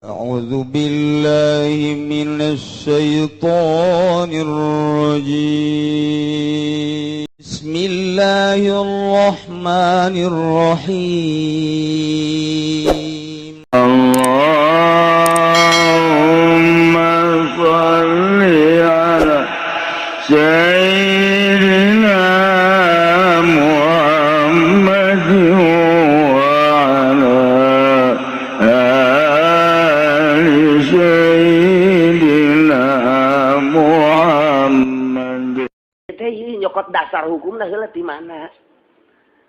A'udzu billahi minasy syaithanir rajim. Bismillahirrahmanirrahim. Allahumma shalli ala sayyidina Muhammad wa ala ali sayyidina Muhammad. Teh ieu nyokot dasar hukumna heula ti mana?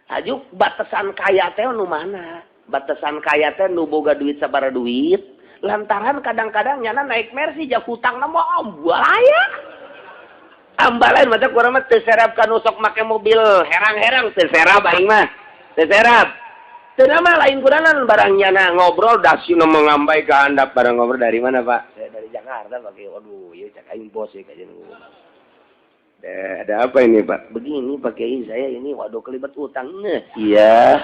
Hajuk batasan kaya teh nu mana? Batasan kaya teh nu boga duit sabaraha duit, lantaran kadang-kadang nyana naik Mercy jak hutangna mah ambalaya. Ambalain mata kurang mah teu serap ka nu sok make mobil herang-herang teu serap aing mah. Teu serap. Teu mah lain kuranan barang nyana ngobrol dasina mengambai ka handap barang ngobrol dari mana, Pak? Saya dari Jakarta, Pak. Waduh, ieu cak aing bos ya kajian. Ada apa ini, Pak? Begini, Pak Kiai, saya ini waduh kelibat utang. Nah, iya.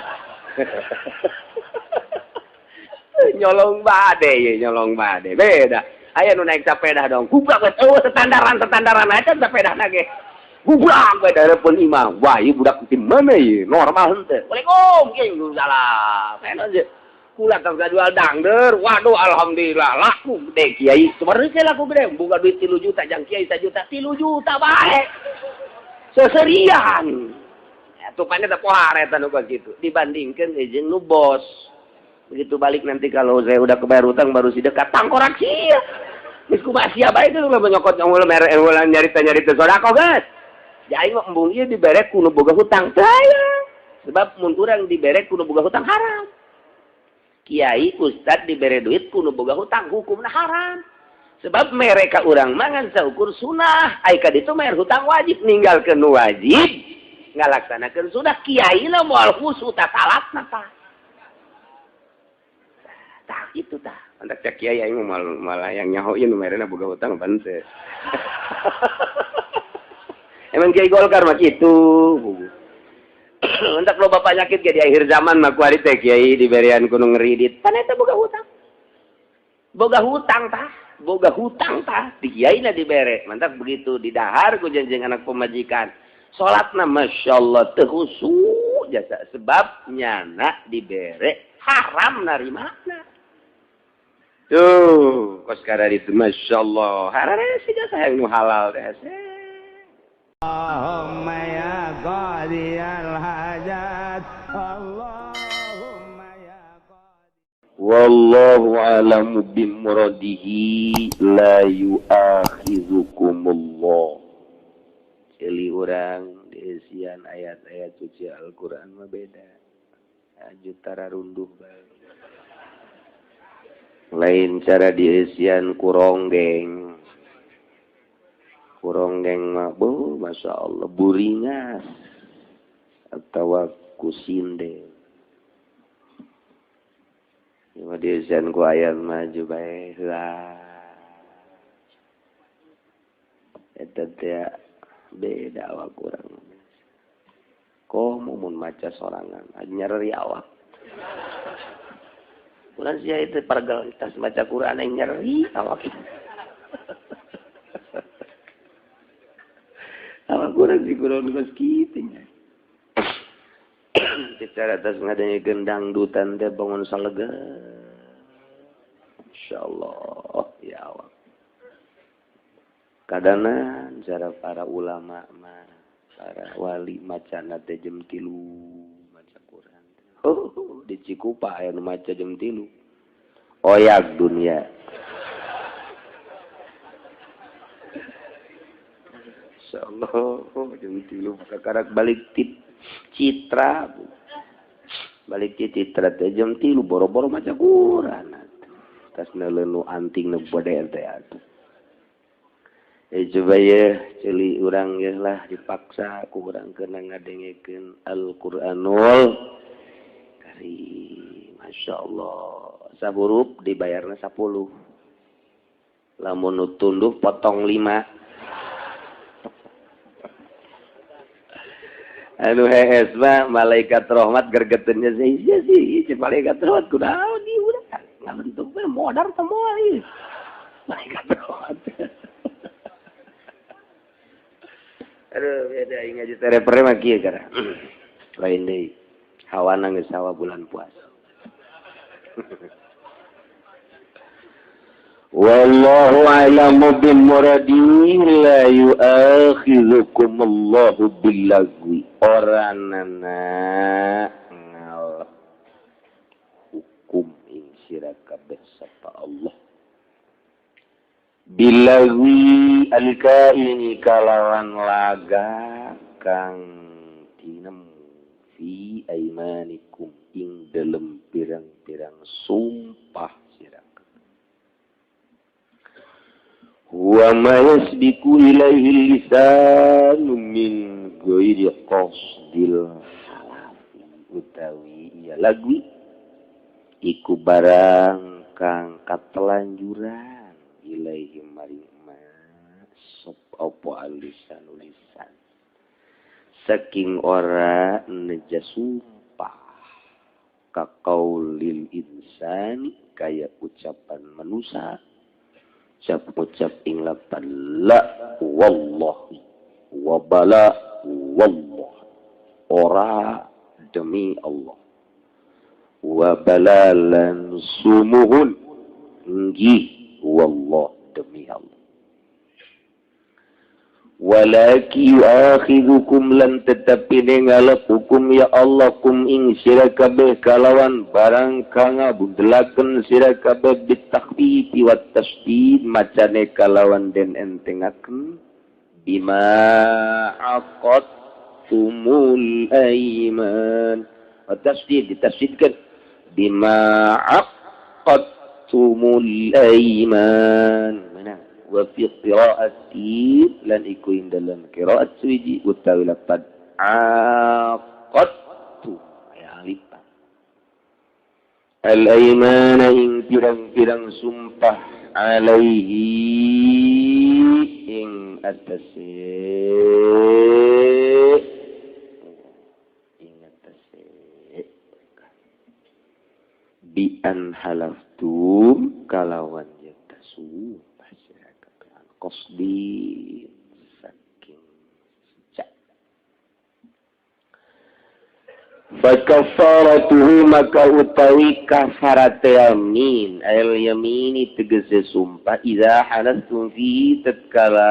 Nyolong bade ya, nyolong bade. Beda. Aya nu naik sepeda dong. Gubrak we, oh standaran aja sepeda ge. Gubrak we dari pun imam. Wah, ieu budak di mana ieu? Normal henteu. Waalaikum, kiai salam. Enak aja. Kula tas jual dangder. Waduh, alhamdulillah laku gede kiai. Sebenarnya laku gede, boga duit 3 juta jang kiai 1 juta, 3 juta bae. Seserian. Ya, tupanya teh pohar eta nu kitu. Dibandingkeun jeung nu bos. Begitu balik nanti kalau saya udah kebayar utang baru si dekat tangkorak sia. Geus kumaha sia bae teh ulah nyokot ulah mere ulah nyarita-nyarita sedekah geus. Ja aing mah embung ieu dibere ku nu boga hutang teh aya. Sebab mun urang dibere ku nu boga hutang haram. Kiai ustad dibere duit ku nu boga hutang hukumna haram. Sebab mereka urang mangan saukur sunah, ai ka ditu bayar hutang wajib ninggalkeun nu wajib ngalaksanakeun sunah kiai na moal khusyuk ta salatna tah. Tah itu tah. Mantak cak kiai aing mah malah yang nyaho ieu nu merena boga hutang ban teh. Emang kiai Golkar mah kitu. Entak loba penyakit ge di akhir zaman mah kuari teh kiai diberian ku nu ngeridit. Pan eta boga hutang. Boga hutang tah, boga hutang tah di kiai na dibere. Mantap begitu didahar ku janjeng anak pemajikan. Salatna masyaallah teu khusyuk jasa sebab nyana dibere haram narimana. Tuh, kos kada ditu masyaallah. Harare sih jasa yang nu halal teh. Allahumma ya qadiyal hajat. Allahumma ya qadi. Wallahu a'lamu bimuradihi la yu'akhidhukumullah. Ceuli urang diisian ayat-ayat suci Al-Qur'an mah beda. Aju tararunduh bae. Lain cara diisian kuronggeng. Kuronggeng mah beuh Masya Allah buringas atawa kusinde. Ieu mah diisian ku ayat maju bae heula. Eta teh beda awak urang. Komo mun maca sorangan nyereri awak. Urang sia itu pargel tas maca Quran yang nyeri awak. Awak urang si kurang geus kitu nya. Secara atas ngadanya gendang dutan teh bangun salega. Insyaallah ya awak. Kadana cara para ulama mah, para wali macana teh jam 3 maca Quran. Oh, di Cikupa aya nu maca jam 3. Oyak dunia. Insyaallah jam 3 kakarak balik tip Citra. Balik ti Citra teh jam 3 boro-boro maca Quran. Tas nu anting nu bode teh atuh. Coba ya ceuli urang ya lah dipaksa ku urang kena ngadengekeun Al-Qur'anul Karim. Masyaallah. Sahurup dibayarna 10. Lamun nu tunduh potong 5. Anu hees mah malaikat rahmat gergetennya sih sih malaikat rahmat kunaon ieu udah. Kabentuk we modar semua ieu. Baik kabrot. Aduh, beda aing ngaji terepere mah kieu gara. Lain deui. Hawana geus hawa bulan puasa. Wallahu a'lamu bil muradi la yu'akhidhukum Allahu bil lagwi. Oranana ngalep hukum ing sira kabeh sapa Allah. Bilagwi alkaini kalawan laga kang tinemu fi aimanikum ing dalem pirang-pirang sumpah sira. Wa ma yasbiku ilaihi lisanu min ghairi qasdil halal utawi iya lagwi iku barang kang katelanjuran ilaihi maring ma sop apa alisan lisan saking ora neja sumpah ka qaulil insani kaya ucapan manusia ucap-ucap ing lapan la wallahi wa bala wallah ora demi Allah wa balalan sumuhun nggih wallah demi Allah walaki yu'akhidhukum lan tetapi ngalep hukum ya Allah kum ing sira kabeh kalawan barang kang ngabudelaken sira kabeh bitakhfifi wat tasdid macane kalawan den entengaken bima aqadtumul aiman tasdid ditasdidkeun bima aqadtumul aiman mana wa fi qira'ati lan iku ing dalam qira'at suwiji utawi lapad aqadtu ya lipat al aymana ing pirang-pirang sumpah alaihi ing atase bi an halaftum kalawan yata sumpah qasdi saking sejak fa kafaratuhu maka utawi kafarate yamin al yamini tegese sumpah idza halastum fi tatkala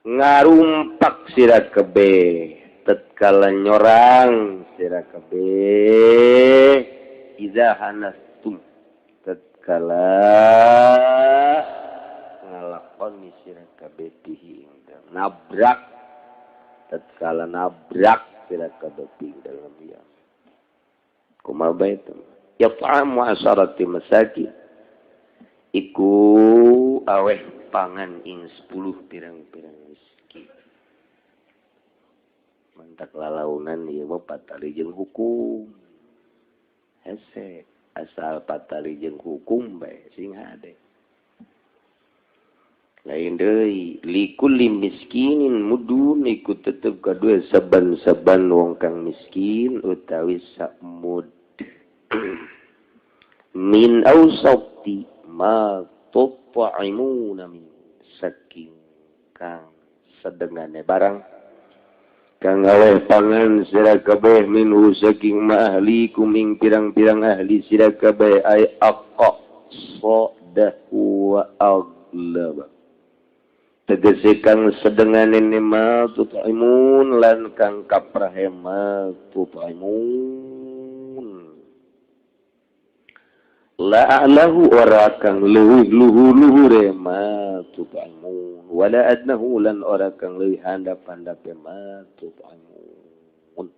ngarumpak sira kabeh tatkala nyorang sira kabeh idza halastum kala ngalakoni sira kabeh ing nabrak tatkala nabrak sira kabeh ing dalem ya kumaha bae teh yat'amu asharati masakin iku aweh pangan ing 10 pirang-pirang miskin mantak lalaunan ieu mah patali jeung hukum hese asal patali jeung hukum bae sing hade lain deui likulli miskinin mudun iku tetep kadue saban-saban wong kang miskin utawi sakmud min awsati ma tut'imuna min saking kang sedengane barang kang aweh pangan sira kabeh minhu saking ma ahlikum ing pirang-pirang ahli sira kabeh ay aqa sadahu wa aglaba tegese kang sedengane ma tut'imun lan kang kaprahe ma tut'imun la a'lahu ora kang leuwih luhur-luhure ma tut'imun wala adnahu lan ora kang leuwih handap-handape ma tut'imun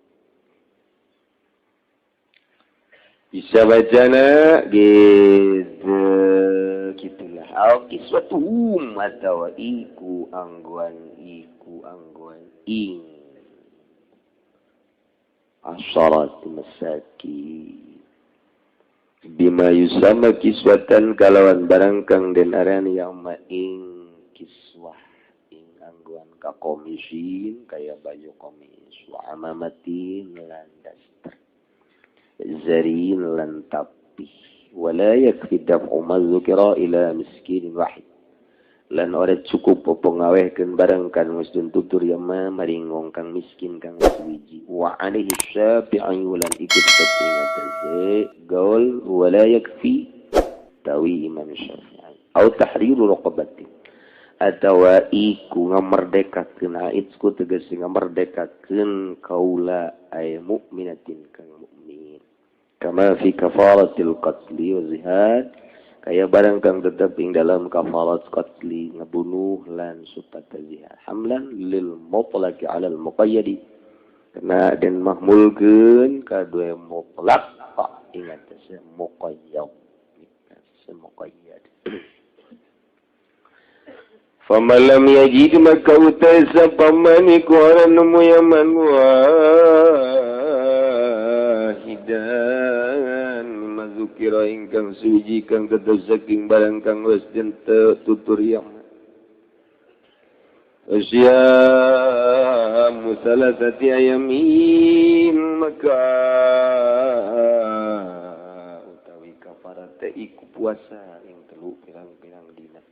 bisa bacana gitu gitulah au kiswatuhum atawa iku angguan ing asyarat masakin bima yusama kiswatan kalawan barang kang den arani yauma ing kiswah ing angguan ka komisin kaya baju komis wa amamatin lan daster Zarin lan tapi wala yakfi daf'u ma dzukira ila miskin wahid lan ora cukup apa ngawehkeun barang kan geus tutur ya ma maring wong kang miskin kang suwiji wa alaihi syafi'i lan ikut tetep ingat gaul wala yakfi tawi Imam Syafi'i au tahriru raqabati atawa iku ngamerdekakeun aitsku tegese ngamerdekakeun kaula ay mukminatin kang mukmin kama fi kafaratil qatli wa zihad kaya barang kang tetep ing dalam kafarat qatli ngebunuh lan supat zihad hamlan lil mutlaqi ala al muqayyadi karena den mahmulkeun kadue mutlaq ingat teh muqayyad muqayyad. Faman lam yajid maka utai sapamani ku ora nemu yaman wahidan mazukira ingkang suci kang tetep saking barang kang wis den tutur yang Asyamu salasati ayamin maka utawi kafarat teh iku puasa ing telu pirang-pirang dina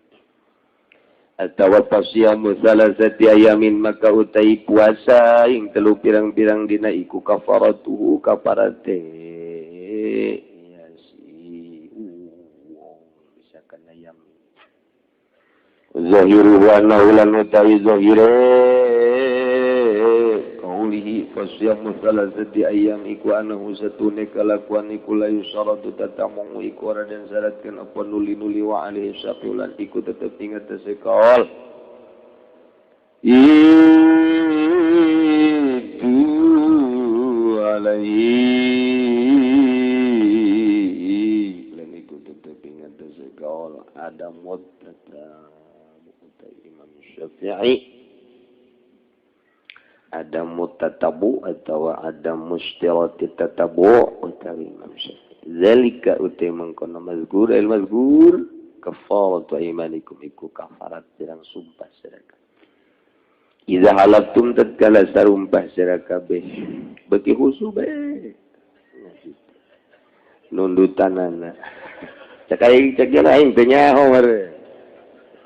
atawa pasyamu salasati ayamin maka utai puasa ing telu pirang-pirang dina iku kafaratuhu kafarate ya si wong bisa kana yamin zahiru wa annahu lan utawi zahire qaulihi fasyamu salasati ayam iku annahu satune kalakuan iku la yusharatu tatamu iku ora den syaratkeun apa nuli-nuli wa alaihi syafiulan iku tetep ingat sekaol itu alaihi lan iku tetep ingat sekaol ada mut Imam Syafi'i ada mutatabu atau ada mustirati tatabu utawi Imam Syafi'i zalika utai mangkono mazkur al mazkur kafaratu aymanikum iku kafarat pirang sumpah sira kabeh iza halaftum tatkala sarumpah sira kabeh beki khusu bae nundutanana cek aing cek aing teh nyaho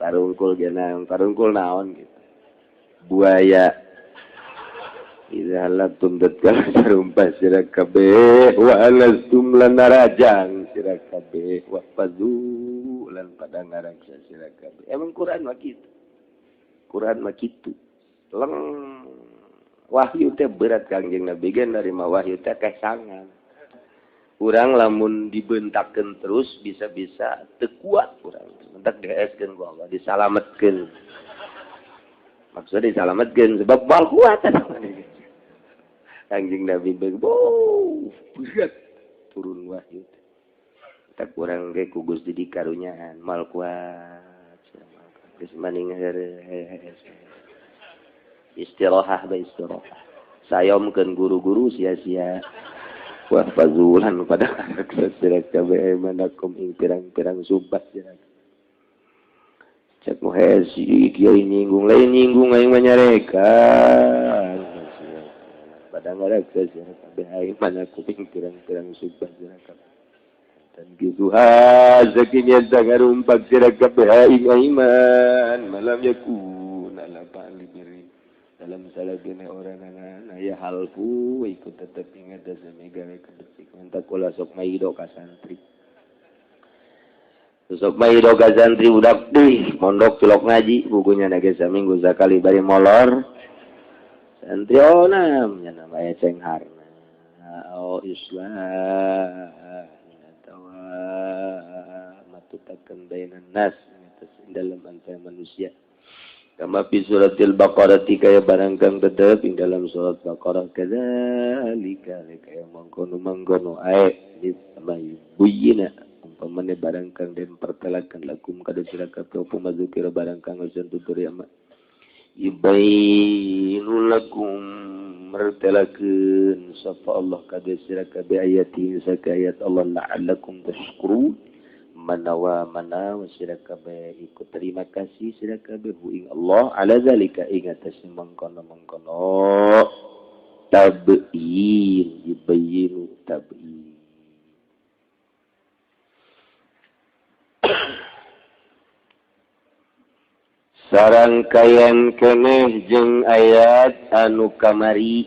tarungkul genang tarungkul naon gitu buaya iza halaftum tatkala sarumpah sira kabeh wa alastum lan narajang sira kabeh wa fadhu lan pada ngaraksa sira kabeh emang Quran mah kitu Quran mah kitu leng wahyu teh berat Kangjeng Nabi ge narima wahyu teh kesangan urang lamun dibentakkeun terus bisa-bisa teu kuat urang mentak dieskeun ku Allah disalametkeun maksudnya disalametkeun sebab bal kuat Kangjeng Nabi berat turun wahyu tak kurang ge ku Gusti dikarunyaan mal kuat geus maning heureuh istirahah ba istirahah sayomkeun guru-guru sia-sia wa fazulan pada sira kabeh manakum ing pirang-pirang sumpah sira cek muhesi kiai nyinggung lain nyinggung aing mah nyarekan pada ngaraksa sira kabeh aing manakum ing pirang-pirang sumpah sira kabeh dan kitu hazakinya sangarumpak sira kabeh aing iman malam yakun ala ba'li birri dalam salagene orang anak ya halfu ikut tetep ingat sami gawe kebecik mentak kula sok maido ka santri sok maido ka santri budak deui mondok cilok ngaji bukunya nage saminggu sakali bari molor santri onam nya namanya cengharna oh islah atawa matutakeun bainan nas dalam antara manusia kama fi suratil Baqarah kaya barang kang tetep ing dalam surat Baqarah kadzalika kaya mangkono-mangkono ae sama buyina umpamane barang kang den pertelakeun lakum kada sira kabeh apa mazukira barang kang geus tutur ya ma yubayyinu lakum mertelakeun sapa Allah kada sira kabeh ayati saka ayat Allah la'allakum tashkurun manawa manawa sira kabeh iku terima kasih sira kabeh ing Allah ala zalika ing atas mangkono-mangkono tabyin yubayyinu tabyin Sarangkaian keneh jeung ayat anu kamari.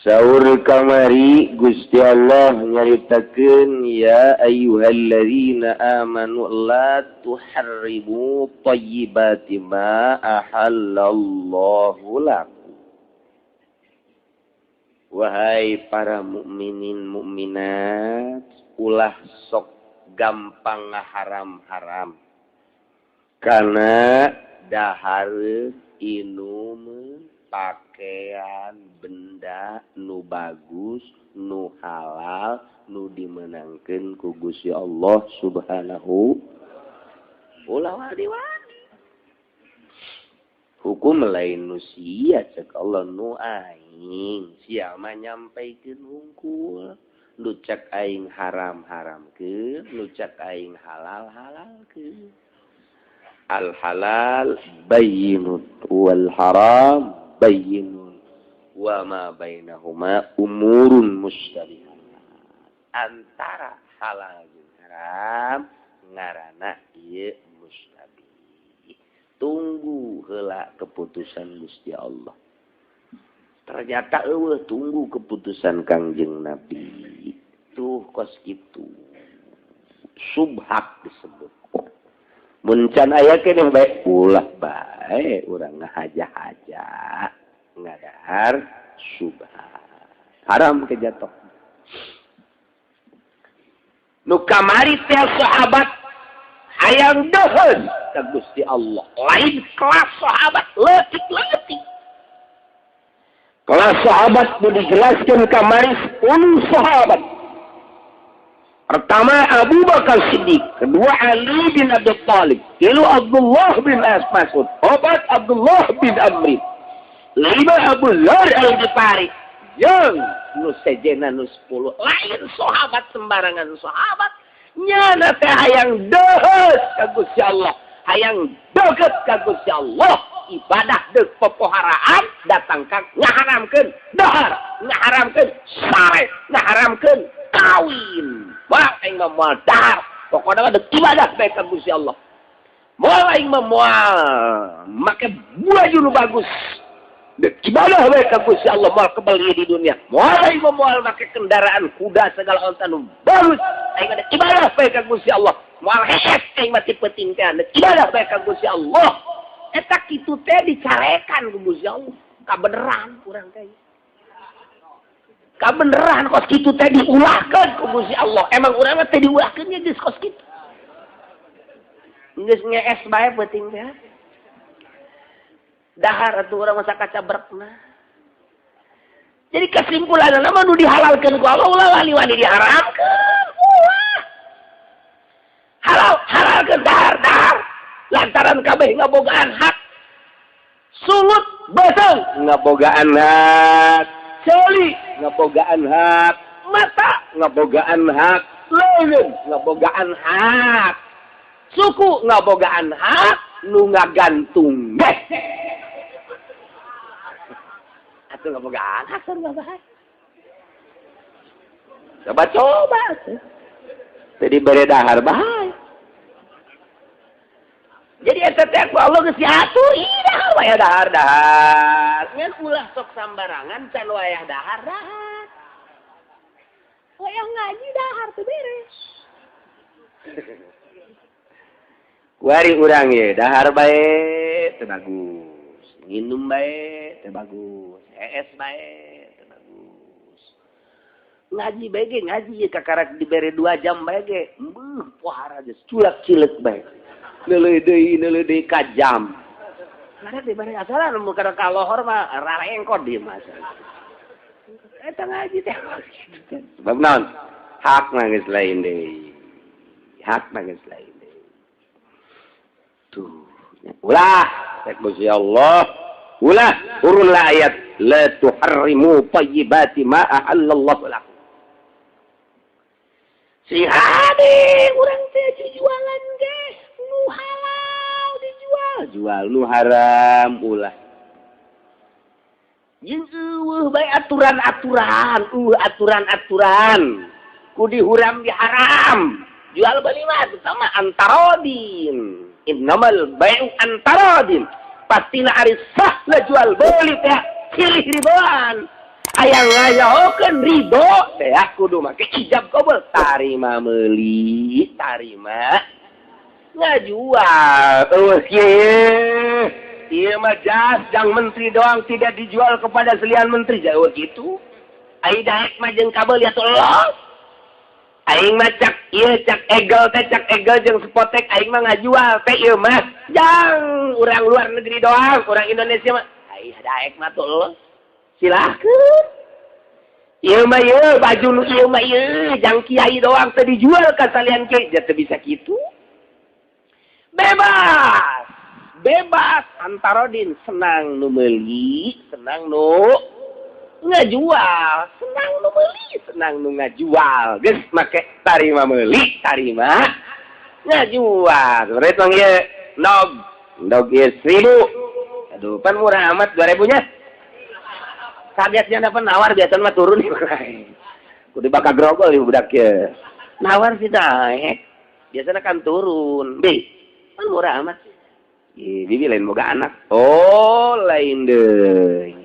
Saur kamari Gusti Allah nyaritakeun ya ayyuhalladzina amanu la tuharrimu thayyibati ma ahallallahu lakum. Wahai para mukminin mukminat, ulah sok gampang ngaharam-haram karena dahar inum pakaian benda nu bagus nu halal nu dimenangkeun ku Gusti Allah Subhanahu ulah wadi-wadi hukum lain nu sia cek Allah nu aing sia mah nyampaikeun hungkul. Nu cek aing haram-haramkeun, nu cek aing halal-halalkeun. Al halal bayyinun wal haram bayyinun wa ma bainahuma umurun mushtabihat. Antara halal jeung haram ngaranna ieu mustabih. Tunggu heula keputusan Gusti Allah. Ternyata eueuh tunggu keputusan Kangjeng Nabi. Tuh kos kitu. Subhat disebut. Mun can aya keneh bae ulah bae urang ngahaja-haja ngadahar subhat. Haram kejatoh. Nu kamari teh sahabat hayang deuheun ka Gusti Allah. Lain kelas sahabat leutik-leutik. Kelas sahabat nu dijelaskan kamari 10 sahabat. Pertama Abu Bakar Siddiq, kedua Ali bin Abi Thalib, tilu Abdullah bin Mas'ud, opat Abdullah bin Amr, lima Abu Dzar Al-Ghifari, jeung nu sejena nu 10. Lain sahabat sembarangan sahabat, nyana teh hayang deuheus ka Gusti Allah, hayang deukeut ka Gusti Allah. Ibadah deuk popoharaan datang ka ngaharamkeun dahar, ngaharamkeun sare, ngaharamkeun kawin. Moal aing mah moal dahar, pokona mah deuk ibadah bae ka Gusti Allah. Moal aing mah moal make baju nu bagus. Deuk ibadah bae ka Gusti Allah, moal kebeli di dunia. Moal aing mah moal make kendaraan kuda segala onta nu bagus. Aing mah deuk ibadah bae ka Gusti Allah. Moal hees aing mah ti peuting teh deuk ibadah bae ka Gusti Allah. Eta kitu teh dicarekan ku Gusti Allah. Kabeneran urang teh. Kabeneran kos kitu teh diulahkeun ku Gusti Allah. Emang urang mah teh diulahkeun nya geus kos kitu. Geus ngees bae peuting teh. Dahar atuh urang mah sakacabrekna. Jadi kesimpulanna mah nu dihalalkeun ku Allah ulah wani-wani diharamkeun. Ulah. Halal halalkeun dahar dahar. Lantaran kabeh ngabogaan hak. Sungut beuteung ngabogaan hak. Ceuli ngabogaan hak. Mata ngabogaan hak. Leungeun ngabogaan hak. Suku ngabogaan hak. Nu ngagantung ge. Atuh ngabogaan hak sarua bae. Coba-coba atuh. Teu dibere dahar bae. Jadi eta teh ku Allah geus diatur, ih dahar wae dahar dahar. Ngan ulah sok sambarangan can wayah dahar dahar. Wayah ngaji dahar teu beres. Kuari urang ye dahar bae teu bagus, nginum bae teu bagus, hees bae teu bagus. Ngaji bae ge ngaji ye kakarak dibere 2 jam bae ge, beuh pohara geus culak-cileuk bae. Neuleuh deui ka jam. Karena dibere asalan mun kada ka lohor mah rarengkot di mah. Eta ngaji teh. Sebab naon? Hak geus lain deui. Hak geus lain deui. Tuh. Ulah cek Gusti Allah. Ulah turunlah ayat la tuharrimu thayyibati ma ahallallahu lakum. Si hade urang teh jualan ge nu halal dijual, jual nu haram ulah. Jeung eueuh bae aturan-aturan, aturan-aturan. Ku dihuram diharam. Jual beli mah sama antarodin. Innamal bai'u antarodin. Pastina ari sah lah jual beli teh silih ridoan. Aya ngayaokeun ridho teh kudu make ijab kabul tarima meuli, tarima ngajual. Eueuh kieu. Ieu mah jas jang menteri doang tidak dijual kepada selian menteri. Jauh gitu. Ai daek mah jeung kabel ya tolong. Aing mah cak ieu cak egel teh cak egel jeung spotek aing mah ngajual teh ieu mah jang urang luar negeri doang, urang Indonesia mah ai daek mah tolong. Silahkeun. Ieu mah ieu baju nu ieu mah ieu jang kiai doang teh dijual ka salian kiai, teu bisa kitu. Bebas. Bebas antarodin senang nu meuli, senang nu ngajual, senang nu meuli, senang nu ngajual. Geus make tarima meuli, tarima ngajual. Rek mang ieu ndog, ndog ieu 1000. Aduh, pan murah amat 2000 nya. Kagetnya dapat nawar biasa mah turun kudu bakal grogol ieu budak ieu. Nawar sih naik. Biasanya kan turun. Bi, pan murah amat. Ih, bibi lain boga anak. Oh, lain deui.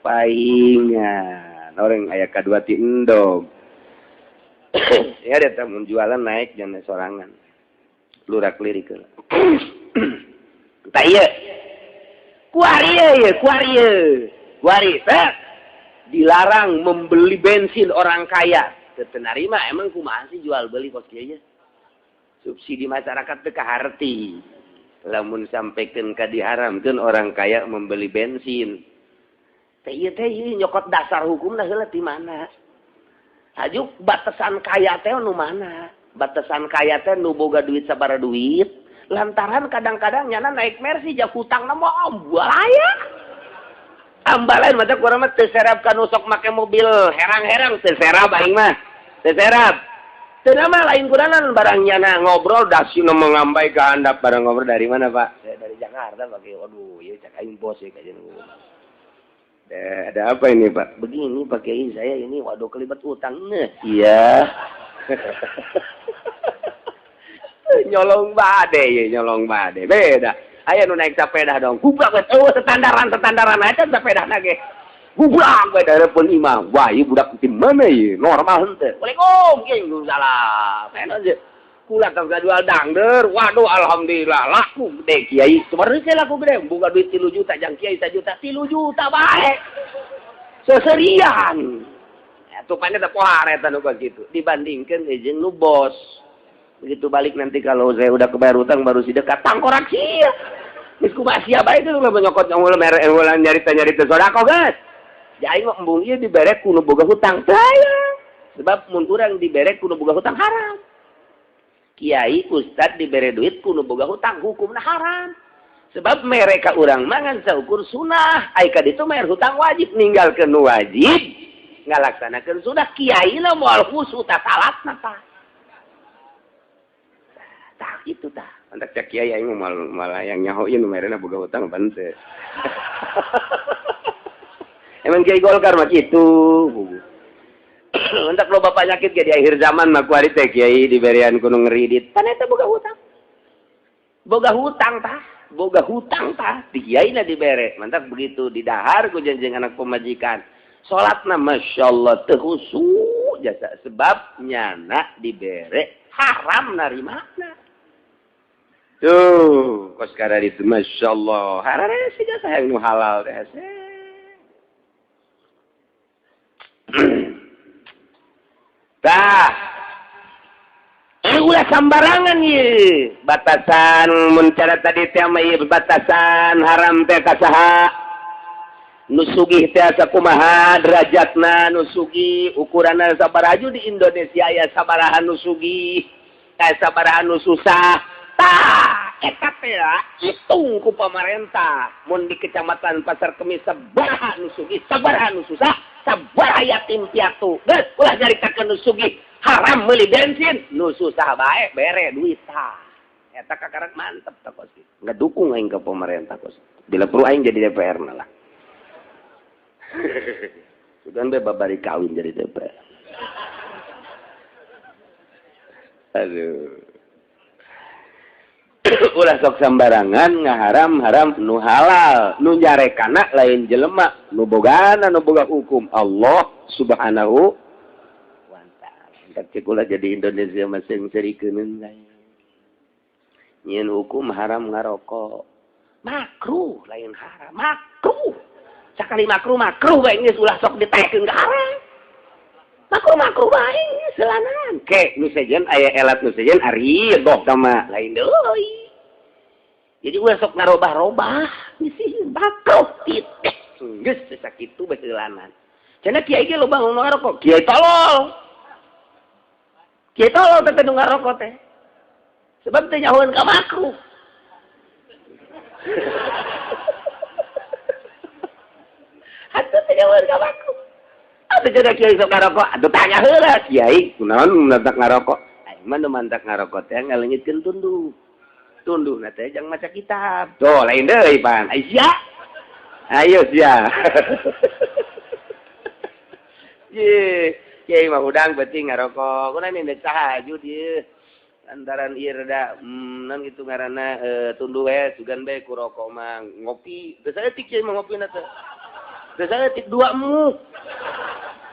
Paingan. Orang aya kadua ti endog. Ya dia mun jualan naik jangan sorangan. Lurak lirik heula. Tah ieu. Kuari ieu, kuari ieu. Kuari teh dilarang membeli bensin orang kaya. Teu narima emang kumaha sih jual beli kos kieu nya? Subsidi masyarakat teu kaharti. Lamun sampaikan ka diharamkeun orang kaya membeli bensin. Teh ieu teh ieu nyokot dasar hukumna heula ti mana? Hajuk batasan kaya teh nu mana? Batasan kaya teh nu boga duit sabaraha duit, lantaran kadang-kadang nyana naik Mercy ja hutangna mah ambalaya. Ambalain mata kurang mah teu serap ka nu sok make mobil herang-herang teu serap aing mah. Teu serap. Teu mah lain kuranan barang nyana ngobrol dasina mengambai ke handap barang ngobrol dari mana Pak? Saya dari Jakarta Pak. Waduh, ieu cak aing bos ya kajian. Ada apa ini Pak? Begini Pak Kiai saya ini waduh kelibat utang. Iya. Nyolong bade ya, nyolong bade. Beda. Aya nu naik sepeda dong. Gublak we eueuh standaran aja sepedana ge. Gublak we dareupeun imam. Wah, ieu budak di mana ieu? Normal henteu. Waalaikum, kieu salam. Enak aja. Kula tong jual dangder. Waduh, alhamdulillah laku gede kiai. Sebenarnya laku gede, boga duit 3 juta jang kiai 1 juta, 3 juta bae. Seserian. Atupannya teh pohar eta nu kitu dibandingkeun jeung nu bos. Begitu balik nanti kalau saya udah kebayar utang baru sidekat tangkorak sia. Geus kumaha sia bae teh ulah nyokot ulah mere ulah nyarita-nyarita sedekah geus. Ja aing mah embung ieu dibere ku nu boga hutang saya. Sebab mun urang dibere ku nu boga hutang haram. Kiai ustad dibere duit ku nu boga hutang hukumna haram. Sebab mereka urang mangan saukur sunah, ai ka ditu bayar hutang wajib ninggalkeun nu wajib, ngalaksanakeun sunah kiai na moal khusu ta salatna tah. Tah kitu tah. Mantak cak kiai aing moal malah yang nyaho ieu nu merena boga hutang pan teu. Emang kiai Golkar mah kitu. Mantak loba penyakit ge di akhir zaman mah kuari teh kiai diberian ku nu ngeridit. Pan eta boga hutang. Boga hutang tah, boga hutang tah di kiai na dibere. Mantak begitu didahar ku janjeng anak pemajikan. Salatna masyaallah teu khusyuk jasa sebab nyana dibere haram narimana. Tuh, kos kada itu masyaallah. Harare sih jasa yang nu halal teh. Tah. Ulah sambarangan ieu. Batasan mun cara tadi teh mah ieu batasan haram teh ka saha? Nu sugih teh sakumaha derajatna nu sugih ukuranna sabaraha di Indonesia aya sabaraha nu sugih, aya sabaraha nu susah. Tah, eta teh hitung ku pamarentah. Mun di kecamatan Pasar Kemis sabaraha nu sugih, sabaraha nu susah, sabaraha yatim piatu. Geus ulah nyaritakeun nu sugih haram meuli bensin, nu susah bae bere duit tah. Eta kakarak mantep tah kos. Ngedukung aing ke pemerintah kos. Bila perlu aing jadi DPR lah. Sugan be babari kawin jadi DPR. Aduh. Ulah sok sambarangan ngaharam-haram nu halal, nu nyarekana lain jelema, nu bogana nu boga hukum Allah Subhanahu wa ta'ala. Entar cek ulah jadi Indonesia masing serikeun lain. Nyeun hukum haram ngarokok. Makruh lain haram, makruh. Sakali makruh makruh bae geus ulah sok ditaekeun ka haram. Makruh makruh bae selanan. Ke nu sejen aya elat nu sejen ari doh tama lain deui. Jadi ulah sok ngarobah-robah, geus makruh titik. Geus sakitu bae seulanan. Cenah kiai ge loba nu ngarokok, kiai tolol. Kiai tolol teh nu ngarokok teh. Sebab teh nyahoeun ka makruh. Atuh teh nyahoeun ka makruh. Atuh cenah kiai sok ngarokok, atuh tanya heula kiai, kunaon mantak ngarokok? Aing mah nu mantak ngarokok teh ngaleungitkeun tunduh. Tunduh na teh jang maca kitab. Tuh lain deui pan. Ai sia. Ayo sia. Ye, kiai mah hudang beuting ngarokok. Kunaon ini tahajud ieu. Lantaran ieu rada non gitu ngaranna tunduh we sugan bae ku rokok mah ngopi. Teu saeutik kiai mah ngopina teh. Teu saeutik dua muk.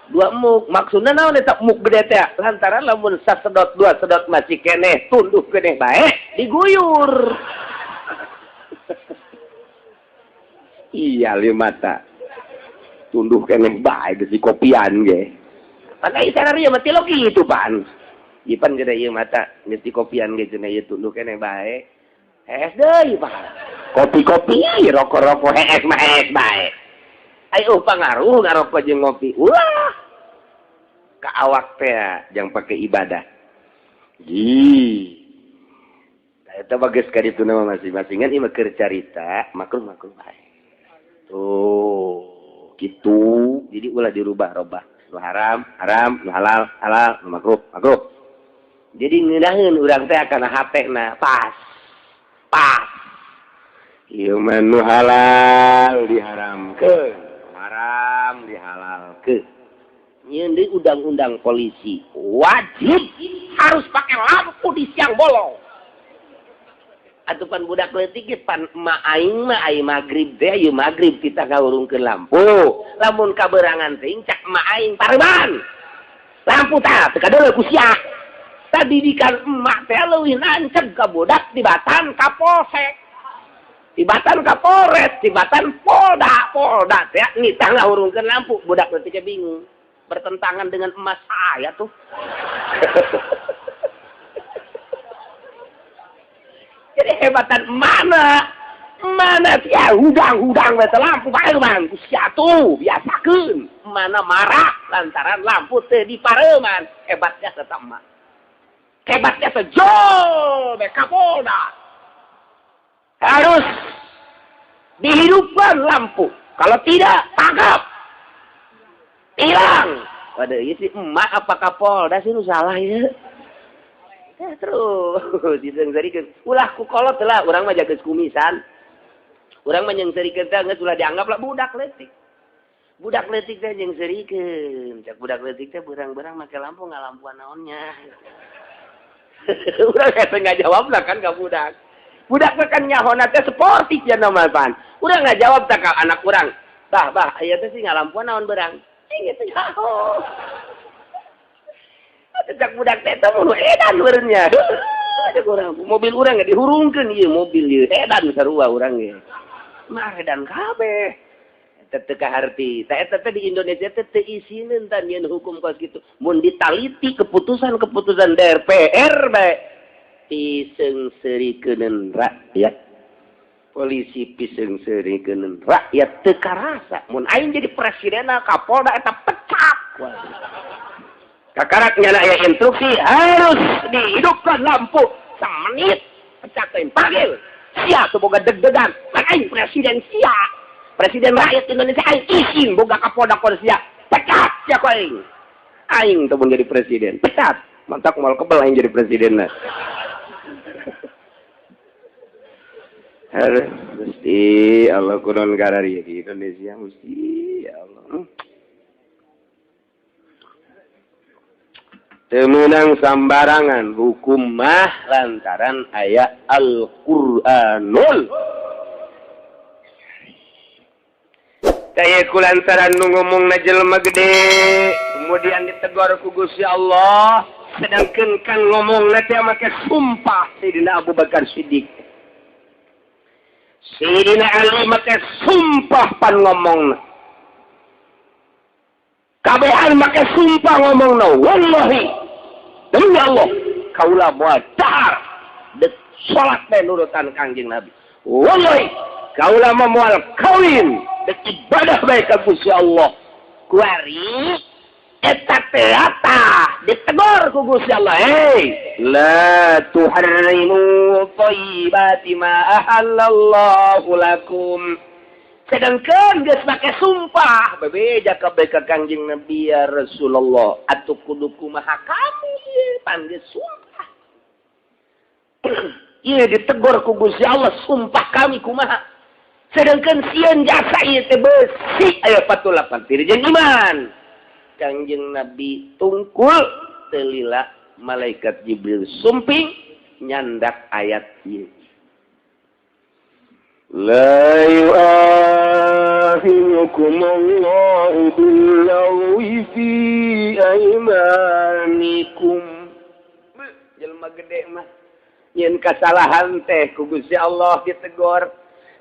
Dua muk maksudna naon eta muk gede teh? Lantaran lamun sasedot dua sedot masih keneh tunduh keneh bae diguyur. Iya limata. Tunduh keneh bae geus dikopian ge. Pan ai sararea mah tilok kitu pan. Ipan gede ieu mata geus dikopian ge cenah ieu tunduh keneh bae. Hees deui pan. Kopi-kopi rokok-rokok hees mah hees bae. Ayo pangaruh ngarokok jeung ngopi. Ulah. Ka awak teh jang pake ibadah. Ih. Eta bagus ka ditu mah masing-masingan ieu mah keur carita makruh-makruh bae. Tuh, kitu. Jadi ulah dirubah-robah. Nu haram, haram, nu halal, halal, nu makruh, makruh. Jadi ngeunaheun urang teh kana hatena pas. Pas. Ieu mah nu halal diharamkeun. Haram dihalalkeun. Nyeun deui undang-undang polisi wajib harus pakai lampu di siang bolong. Atuh pan budak leutik ge pan emak aing mah ai magrib teh ieu magrib kita ngahurungkeun lampu. Lamun kaberangan teh cak emak aing pareman. Lampu tah teu kadeuleu ku sia. Tadidikan emak teh leuwih nancep ka budak tibatan ka polsek. Tibatan ka Polres, tibatan Polda, Polda teh nitah ngahurungkeun lampu, budak leutik bingung. Bertentangan dengan emas saya tuh. Jadi hebatan mana? Mana sia hudang-hudang bete lampu pareman ku sia tuh biasakeun. Mana marah lantaran lampu teu dipareman. Hebatnya tetap emak. Hebatnya sejol be ka Polda. Harus dihidupkan lampu. Kalau tidak, tangkap. Hilang. Waduh, ieu si emak apa Kapolda sih nu salah ieu? Ya, terus diseungseurikeun. Ulah ku kolot lah, urang mah jaga kumisan. Urang mah nyeungseurikeun teh geus ulah dianggap lah budak leutik. Budak leutik teh nyeungseurikeun. Cak budak leutik teh berang-berang make lampu ngalampuan naonnya. Urang hese ngajawab lah kan ka budak. Budak mah kan nyahona teh sportif ya normal pan. Urang ngajawab teh ka anak urang. Bah, bah, aya teh sih ngalampuan naon berang. Ing teh nyaho. Cak budak teh teh mun edan beureunnya. Cak urang mobil urang ge dihurungkeun ieu mobil ieu edan sarua urang ge. Mah edan kabeh. Eta teu kaharti. Tah eta teh di Indonesia teh teu isineun tah nyieun hukum kos kitu. Mun ditaliti keputusan-keputusan DPR bae piseungseurikeun rakyat. Polisi piseungseurikeun rakyat teu karasa. Mun aing jadi presidenna Kapolda eta pecat. Kakarak nyana aya instruksi harus dihidupkan lampu semenit pecat teh panggil. Sia tuh boga deg-degan. Aing presiden sia. Presiden rakyat Indonesia aing izin boga Kapolda kon sia. Pecat sia ku aing. Aing tuh mun jadi presiden. Pecat. Mantak moal kebel aing jadi presidenna. Aduh, mesti Allah kunon karari di Indonesia mesti ya Allah. Teu meunang sambarangan hukum mah lantaran aya Al-Qur'anul. Kaya ku lantaran nu ngomongna jelema gede kemudian ditegor ku Gusti Allah, sedangkan kan ngomongna teh make sumpah Sayyidina Abu Bakar Siddiq. Sayyidina Ali make sumpah pan ngomongna. Kabehan make sumpah ngomongna, wallahi demi Allah kaula moal dahar dek salat teh nurutan Kangjeng Nabi. Wallahi kaula mah moal kawin dek ibadah bae ka Gusti Allah. Kuari eta teh tah ditegor ku Gusti Allah, hei la tuharrimu thayyibati ma ahallallahu lakum. Sedangkan geus make sumpah bebeja kabeh ka Kangjeng Nabi ya Rasulullah, atuh kudu kumaha kami ieu pan geus sumpah. Ieu ditegor ku Gusti Allah, sumpah kami kumaha. Sedangkan sieun jasa ieu teh beusi aya 48 tiri jeung iman. Kangjeng Nabi tungkul telila malaikat Jibril sumping nyandak ayat ieu. La yu'akhidukum Allahu bil-lagwi fi aymanikum. Jelema gede mah nyeun kasalahan teh ku Gusti Allah ditegor.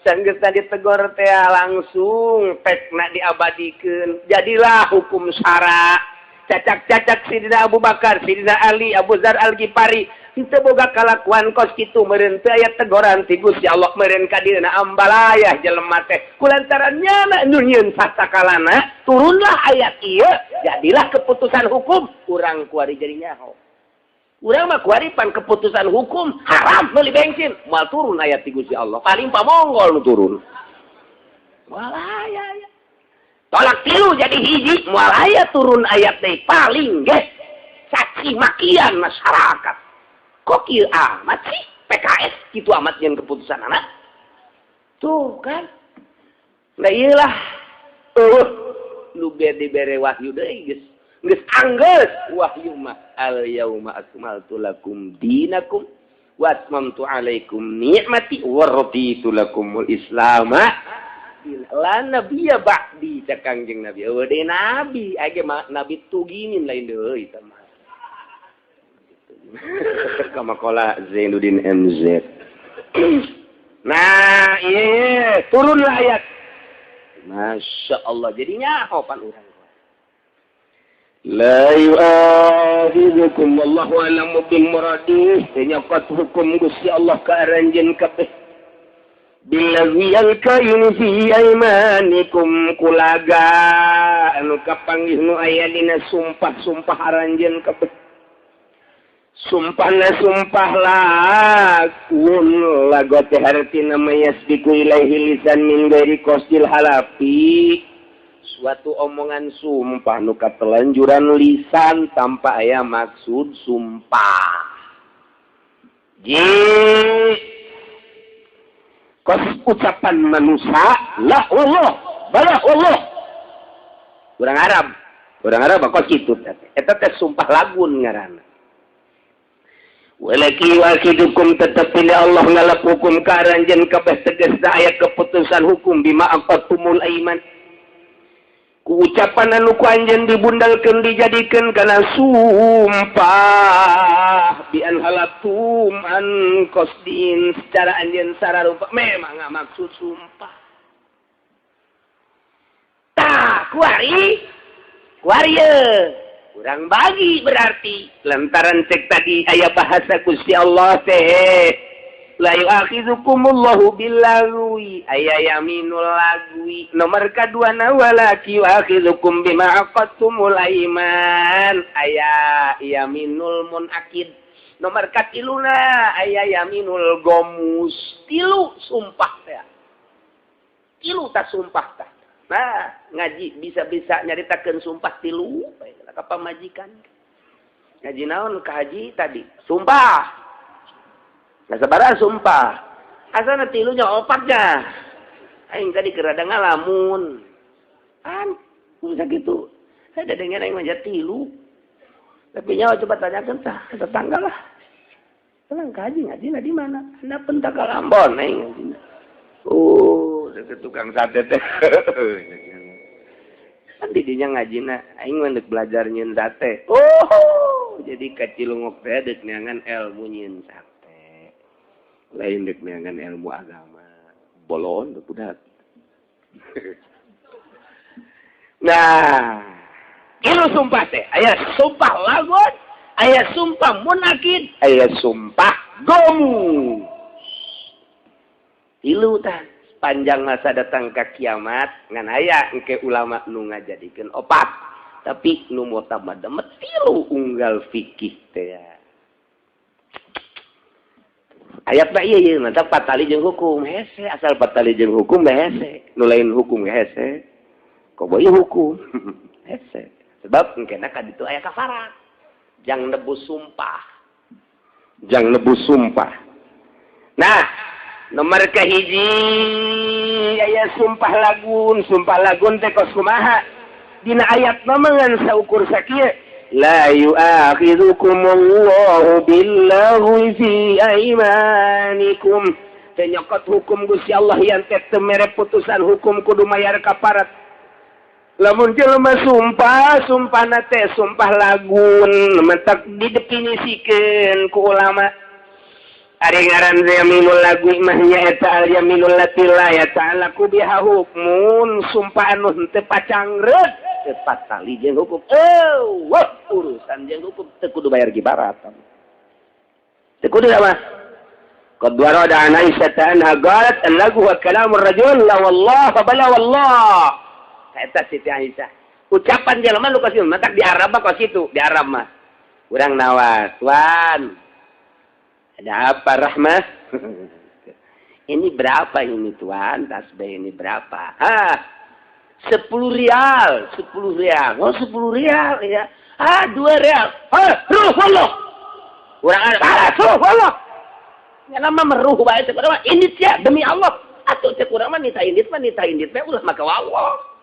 Sanggeusna ditegor teh langsung pekna diabadikeun. Jadilah hukum syara. Cacak-cacak Sidina Abu Bakar, Sidina Ali, Abu Dzar Al-Ghifari henteu boga kalakuan kos kitu meureun teu aya tegoran ti Gusti Allah meureun ka dieuna ambalayah jelema teh. Kulantaran nyana nu nyieun sasakalana turunlah ayat ieu, jadilah keputusan hukum urang kuari jadi nyaho. Urang mah kuari pan keputusan hukum haram meuli bensin, moal turun ayat ti Gusti Allah. Paling pamonggol nu turun. Moal aya ya. Tolak tilu jadi hiji, moal aya turun ayat teh paling ge caci makian masyarakat. Kok kieu amat sih PKS kitu amat jeung keputusan anak? Tuh kan. Nah ieulah nu dibere wahyu deui geus. Geus anggeus wahyu mah al yauma akmaltu lakum dinakum wa atmamtu alaikum ni'mati wa raditu lakumul islama. La nabiyya ba'di cak Kangjeng Nabi. Eueuh deui nabi, age mah nabi tuginin lain deui eta mah. Kama qala Zainuddin MZ. Nah, iya turunlah ayat. Masya Allah, jadinya pan urang. La yu'akhidhukum wallahu a'lamu bil muradih. Nyokot hukum Gusti Allah ka aranjeun kabeh. Billazi alkayin fi aymanikum kulaga anu kapanggih nu aya dina sumpah-sumpah aranjeun kabeh. Sumpahna sumpah lakun lago teh hartina mayasbiku ilaihi lisan min ghairi qasdil halafi. Suatu omongan sumpah nu katelanjuran lisan tanpa aya maksud sumpah. Ji kos ucapan manusia la Allah bala Allah. Urang Arab kos kitu teh. Eta teh sumpah lagun ngaranna. Walaki wakidukum tetapi Allah ngalap hukum ka aranjeun kabeh tegasna aya keputusan hukum bima aqatumul aiman. Ku ucapan anu ku anjeun dibundalkeun dijadikeun kana sumpah bi an halatum an qasdin secara anjeun sararupa memang maksud sumpah. Tah kuari kuari kurang bagi berarti lantaran cek tadi aya bahasa Gusti Allah teh la yu'akhidzukumullahu billagwi aya yaminul lagwi nomor kadua na walaki yu'akhidzukum bima aqadtumul aiman aya yaminul munakid nomor katiluna aya yaminul gomus tilu sumpah teh tilu ta sumpah tah. Nah, ngaji bisa-bisa nyaritakeun sumpah tilu ka pamajikan. Ngaji naon ka haji tadi? Sumpah. Nah, sabaraha sumpah? Asana tilunya opatnya. Aing tadi keur rada ngalamun. An, bisa gitu. Saya dengar aing mah tilu. Tapi nyawa coba tanyakan tah tetangga lah. Tenang kaji ngaji di mana? Anda pentak Ambon aing ngaji. Oh, tukang sate teh. Kan didinya ngajina aing mah deuk belajar nyieun sate. Oh, jadi ka Cilongok teh deuk neangan ilmu nyieun sate. Lain deuk neangan ilmu agama. Bolon budak. Nah, itu sumpah teh, aya sumpah lagon, aya sumpah munakid, aya sumpah gomu. Tilu tah panjang masa datang ke kiamat ngan aya engke ulama nu ngajadikeun opat, tapi nu mutamad demet tilu unggal fikih teh. Ayat mah ieu ieu mantap patali jeung hukum hese, asal patali jeung hukum mah hese, nu lain hukum hese. Koboy hukum hese. Sebab engkena ka ditu aya kafarat. Jang nebus sumpah. Jang nebus sumpah. Nah, nomor kahiji aya sumpah lagun teh kos kumaha? Dina ayat mah ngan saukur sakieu. La yu'akhidhukumullahu billaghwi fi aimanikum. Teh nyokot hukum Gusti Allah yang teh teu mere putusan hukum kudu mayar kafarat. Lamun jelema sumpah, sumpahna teh sumpah lagun, mentak didefinisikeun ku ulama. Ari ngaran yaminul lagu mah nya eta al yaminul lati la yata'allaqu biha hukmun, sumpah anu henteu pacangreut, teu patali jeung hukum. Wah, urusan jeung hukum teu kudu bayar kibarat. Teu kudu mah. Qad warada an Aisyah anha qalat al-lagu wa kalamur rajul la wallah fa bala wallah. Eta Siti Aisyah. Ucapan jelema nu kos matak di Arab mah kos kitu, di Arab mah. Urang nawas, "Tuan, ada apa Rahmah?" Ini berapa ini tuan? Tasbih ini berapa? Ah, 10 rial, 10 rial. Oh, 10 rial ya. Ah, 2 rial. Ah, ruh Allah. Urang Arab, ah, ruh Allah. Nya mah meruh bae teh urang mah indit sia demi Allah. Atuh teh urang mah nita indit teh ulah maka Allah.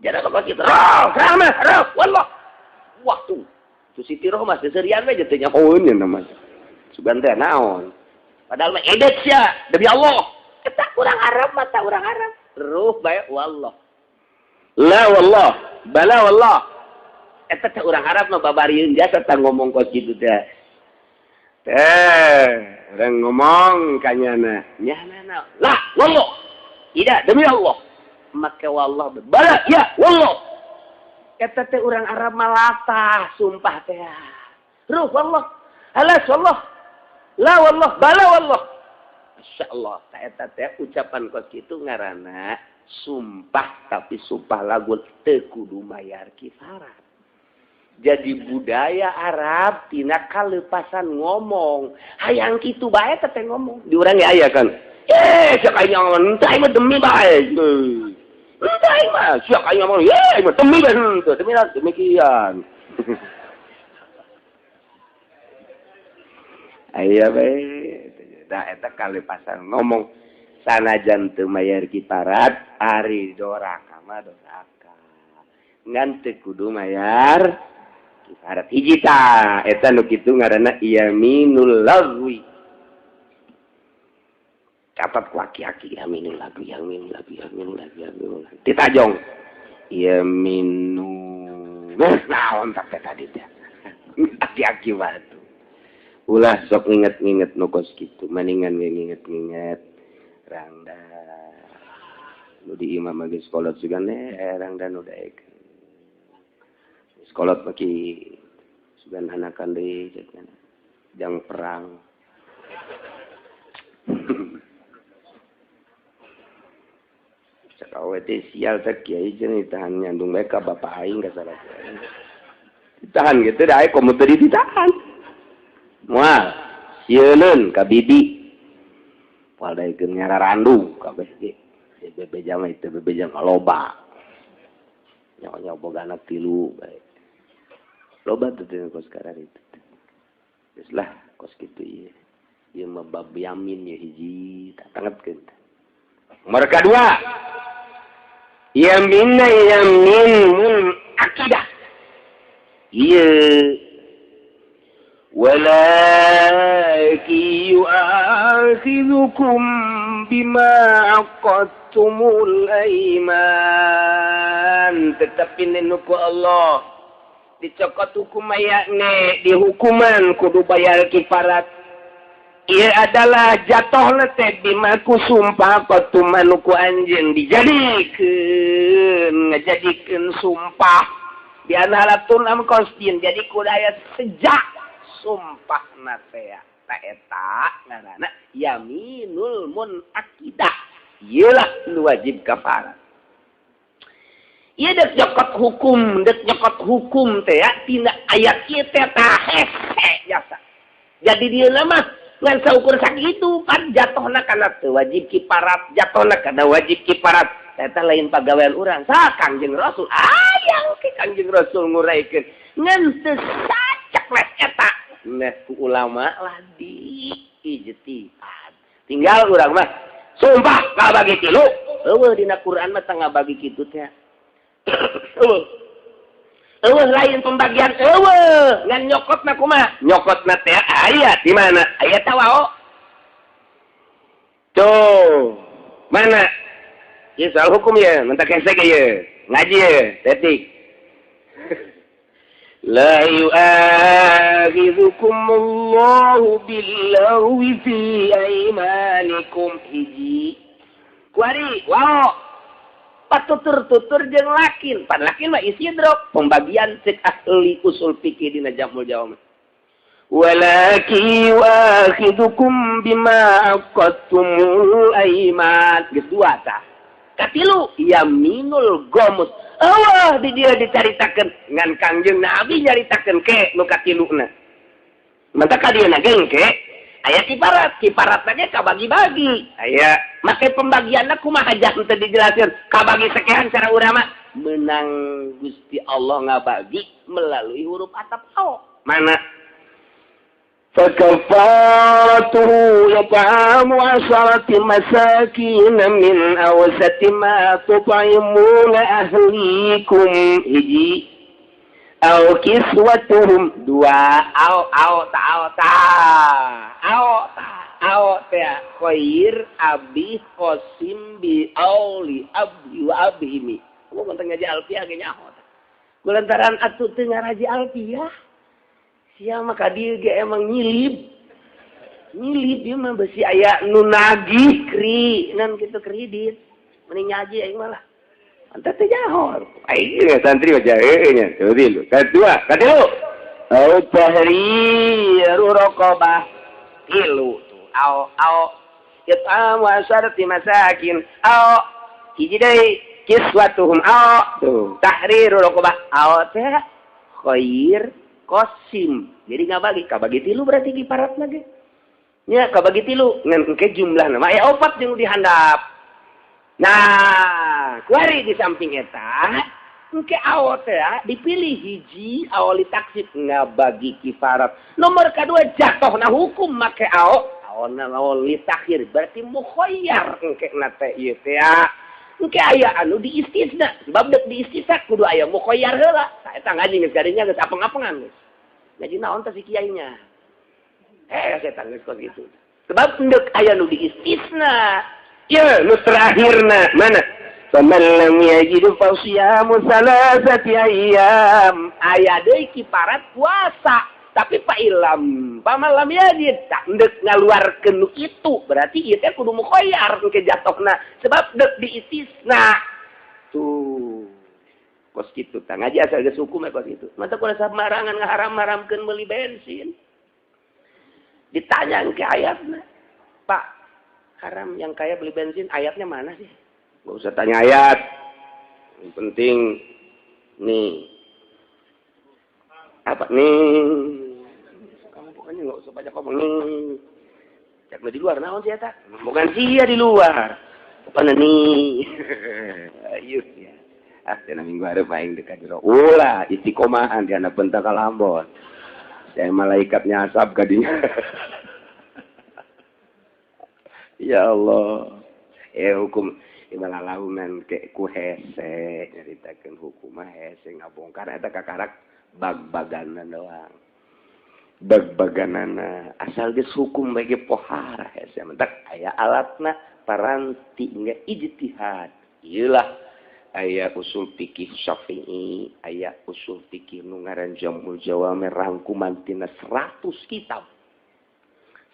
Jangan kok gitu. Roh, ramah, roh, wallah. Waktu. Tu Siti Roh mah seserian we teh nyahoeun nya namanya. Sugan teh naon. Padahal mah edet sia demi Allah. Eta urang Arab mah ta urang Arab. Ruh bae wallah. La wallah, bala wallah. Eta teh urang Arab mah babarieun jasa tah ngomong kos kitu teh. Teh, urang ngomong ka nyana. Nyana la wallah. Tidak demi Allah. Make wallah bala ya wallah eta teh urang Arab mah latah sumpah teh ruh wallah alas wallah la wallah bala wallah masyaallah eta teh ucapan kos kitu ngaranna sumpah tapi sumpah lagu teu kudu mayar kifarat. Jadi budaya Arab tina kalepasan ngomong hayang kitu bae teh ngomong di urang ge aya kan. Siapa yang ngomong entah mah demi bae. Entah mah siapa yang ngomong ye mah demi bae henteu demi demikian. Aya bae da eta kalepasan ngomong sanajan teu mayar kiparat ari doraka mah doraka. Ngan teu kudu mayar kiparat hiji tah eta nu kitu ngaranna yaminul lagwi. Catat ku aki-aki yaminul lagu, yaminul lagu, yaminul lagu, yaminul lagu. Ditajong. Yaminul. Naon tak teh tadi teh. Aki-aki batu. Ulah sok nginget-nginget nu kos kitu, maningan we nginget-nginget rangda. Nu di imam geus kolot sugan rangda nu daek. Sekolot maki sugan hanakan deui cenah. Jang perang. Cak teh sial teh kiai jeung ditahan nyandung bae ka bapak aing ka salah. Ditahan gitu da aya komo teu ditahan. Moal sieuneun ka bibi. Moal daekeun nyararandu kabeh ge. Bebeja mah itu bebeja mah loba. Nyawa-nyawa boga anak tilu bae. Loba tuh teh kos karar itu. Geus lah kos kitu ieu. Ieu mah bab yamin ye hiji tak tangetkeun. Mereka dua. Yaminna yamin mun akidah. Ieu Walakin yu'akhidhukum bima aqadtumul aiman. Tetapi nenuku Allah dicokot hukum ayakne dihukuman kudu bayar kifarat. Ia adalah jatuh teh bima ku sumpah qatumanuku anjeun dijadikeun ngajadikeun sumpah di analatun am qasdin jadi kudu aya sejak sumpah na teh ta eta ngaranna yaminul munaqidah ieu lah nu wajib kafarat. Ieu dek nyokot hukum teh ya tina ayat ieu teh tah hese jasa. Jadi dia mah ngan saukur sakitu pan jatuhna kana teu wajib kiparat, jatuhna kana wajib kiparat. Eta lain pagawean urang sa Kangjeng Rasul. Ayang ke Kangjeng Rasul nguraikeun ngan teu sacekles eta. Nah ku ulama lah di ijtihad. Tinggal urang mah sumpah ngabagi tilu. Eueuh dina Quran mah teu ngabagi kitu teh. Eueuh. Eueuh lain pembagian eueuh ngan nyokotna kumaha? Nyokotna teh ayat di mana? Ayat tawao. Tuh, mana? Ieu soal hukum ya, mentak hese ge ieu. Ngaji ye, detik. La yu'akhidhukumullahu billaghwi fi aymanikum hiji. Kuari, wao. Patutur-tutur jeung lakin, pan lakin mah isidrok pembagian cek ahli usul fikih dina Jamul Jawami. Walakin yu'akhidhukum bima aqadtumul aiman. Geus dua tah. Katilu yaminul gomus. Eueuh di dieu dicaritakeun ngan Kangjeng Nabi nyaritakeun ke nu katiluna. Mantap ka dieu na gengke aya kiparat, kiparat ge kabagi-bagi. Aya make pembagianna kumaha jangan teu dijelaskeun, kabagi sekian cara urang mah menang Gusti Allah ngabagi melalui huruf atap ao. Mana? Fakafaratuhu yat'amu 10 masakin min awsati ma tut'imuna ahlikum hiji au kiswatuhum dua au au ta au ta au ta au ta khair abi qasim bi auli abi wa abimi. Kamu konteng ngaji alfiah ge nyaho. Kulantaran atuh teu ngaraji alfiah. Sia mah ka dieu ge emang nyilib. Nyilib ieu mah besi aya nu nagih kri nan kitu kredit. Mending ngaji aing mah lah. Anta teh nyaho. Aing ge santri mah jae nya. Tuh tilu. Kadua, katilu. Au tahriru raqabah. Tilu tuh. Au au it'amu asharati masakin. Au hiji deui kiswatuhum au tuh tahriru raqabah. Au teh khair qasim. Jadi ngabagi, kabagi tilu berarti kiparat lagi. Nya kabagi tilu ngan engke jumlahna mah aya opat jeung dihandap. Nah, kuari di samping eta engke awo teh dipilih hiji awali taksib ngabagi kifarat. Nomor kedua jatuhna hukum make awo, awona awali takhir berarti mukhayyar engke na teh ieu teh. Engke aya anu diistisna, sebab dek diistisna kudu aya mukhayyar heula. Tah eta ngaji geus garinya geus apeng-apengan geus. Ngaji naon teh si kiainya. Setan geus kos kitu. Sebab endek aya nu diistisna. Ya, nu terakhirna mana? Faman lam yajid fa siyamu salasati ayyam. Aya deui kiparat puasa, tapi fa ilam, faman lam yajid tak endek ngaluarkeun nu itu, berarti ieu teh kudu mukhayyar engke jatohna sebab dek diistisna. Tuh. Kos kitu tah ngaji asal geus hukum kos kitu. Mata kudu samarangan ngaharam-haramkeun meuli bensin. Ditanya engke ayatna. Pak, haram yang kaya beli bensin, ayatnya mana sih? Gak usah tanya ayat. Yang penting nih. Apa nih? Kamu pokoknya gak usah banyak ngomong nih. Cek di luar naon sih eta? Bukan sia di luar. Pokoknya nih. Ayo ya. Ah, cenah minggu hareup aing dekat jero. Ulah istiqomahan di anak pentakal Ambon. Saya malaikatnya asap kadinya. Ya Allah. Hukum ibalalaunan ke ku hese nyaritakeun hukum mah hese ngabongkar eta kakarak bag-baganan doang. Bag-baganana asal geus hukum bagi pohara hese mentak aya alatna paranti hingga ijtihad. Iyalah aya usul fikih Syafi'i, aya usul fikih nu ngaran Jamul Jawami rangkuman tina 100 kitab.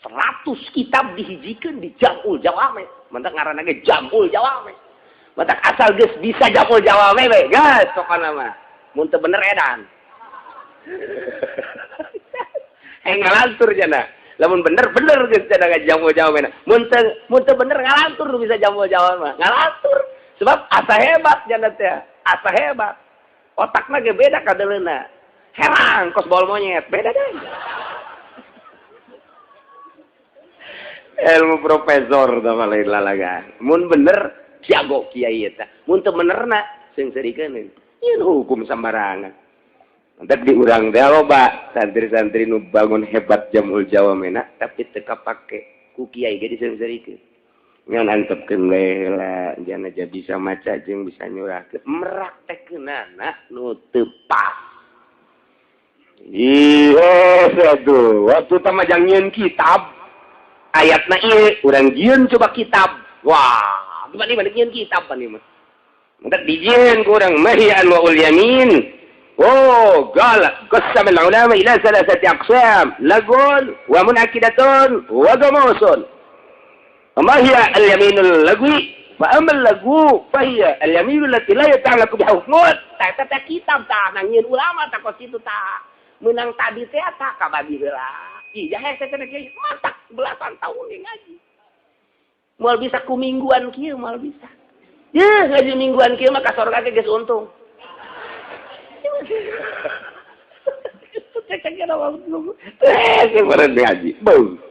100 kitab dihijikeun di Jamul Jawami. Mentak ngaranna ge Jamul Jawami. Mentak asal geus bisa Jamul Jawami we, geus pokona mah. Mun teu bener edan. Ngalantur jana. Lamun bener bener geus jana Jamul Jawami. Mun teu bener ngalantur bisa Jamul Jawami. Ngalantur. Sebab asa hebat jana teh. Asa hebat. Otakna ge beda kadeleuna. Herang kos bol monyet, beda deui. Ilmu profesor tah lain lalagan. Mun bener jago kiai eta. Mun teu benerna seungseurikeun. Ieu hukum sambarangan. Entek di urang teh loba santri-santri nu bangun hebat Jamul Jawamena tapi teu kapake ku kiai ge diseungseurikeun. Ngan antepkeun we heula jana aja bisa maca jeung bisa nyurahkeun meraktekeunana nu teu pas. Ih, aduh, waktu tamajang nyieun kitab ayatna ieu urang jieun coba kitab. Wah, gimana nih nyieun kitab pan ieu mah. Entek dijieun ku urang mahian wa ul yamin. Oh, qala qasama al-ulama ila thalathati aqsam, lagun wa munakidatun wa gamusun. Ma hiya al-yaminul lagwi? Fa amma al-lagwu fa hiya al-yaminul lati la yata'allaqu bi hukmun. Ta ta kitab ta nangieun ulama ta kos kitu ta. Meunang tadi teh ta kabagi heula. Ih, jahe teh kiai matak belasan tahun ngaji. Moal bisa ku mingguan kieu moal bisa. Yeuh ngaji mingguan kieu mah ka sorga ge geus untung.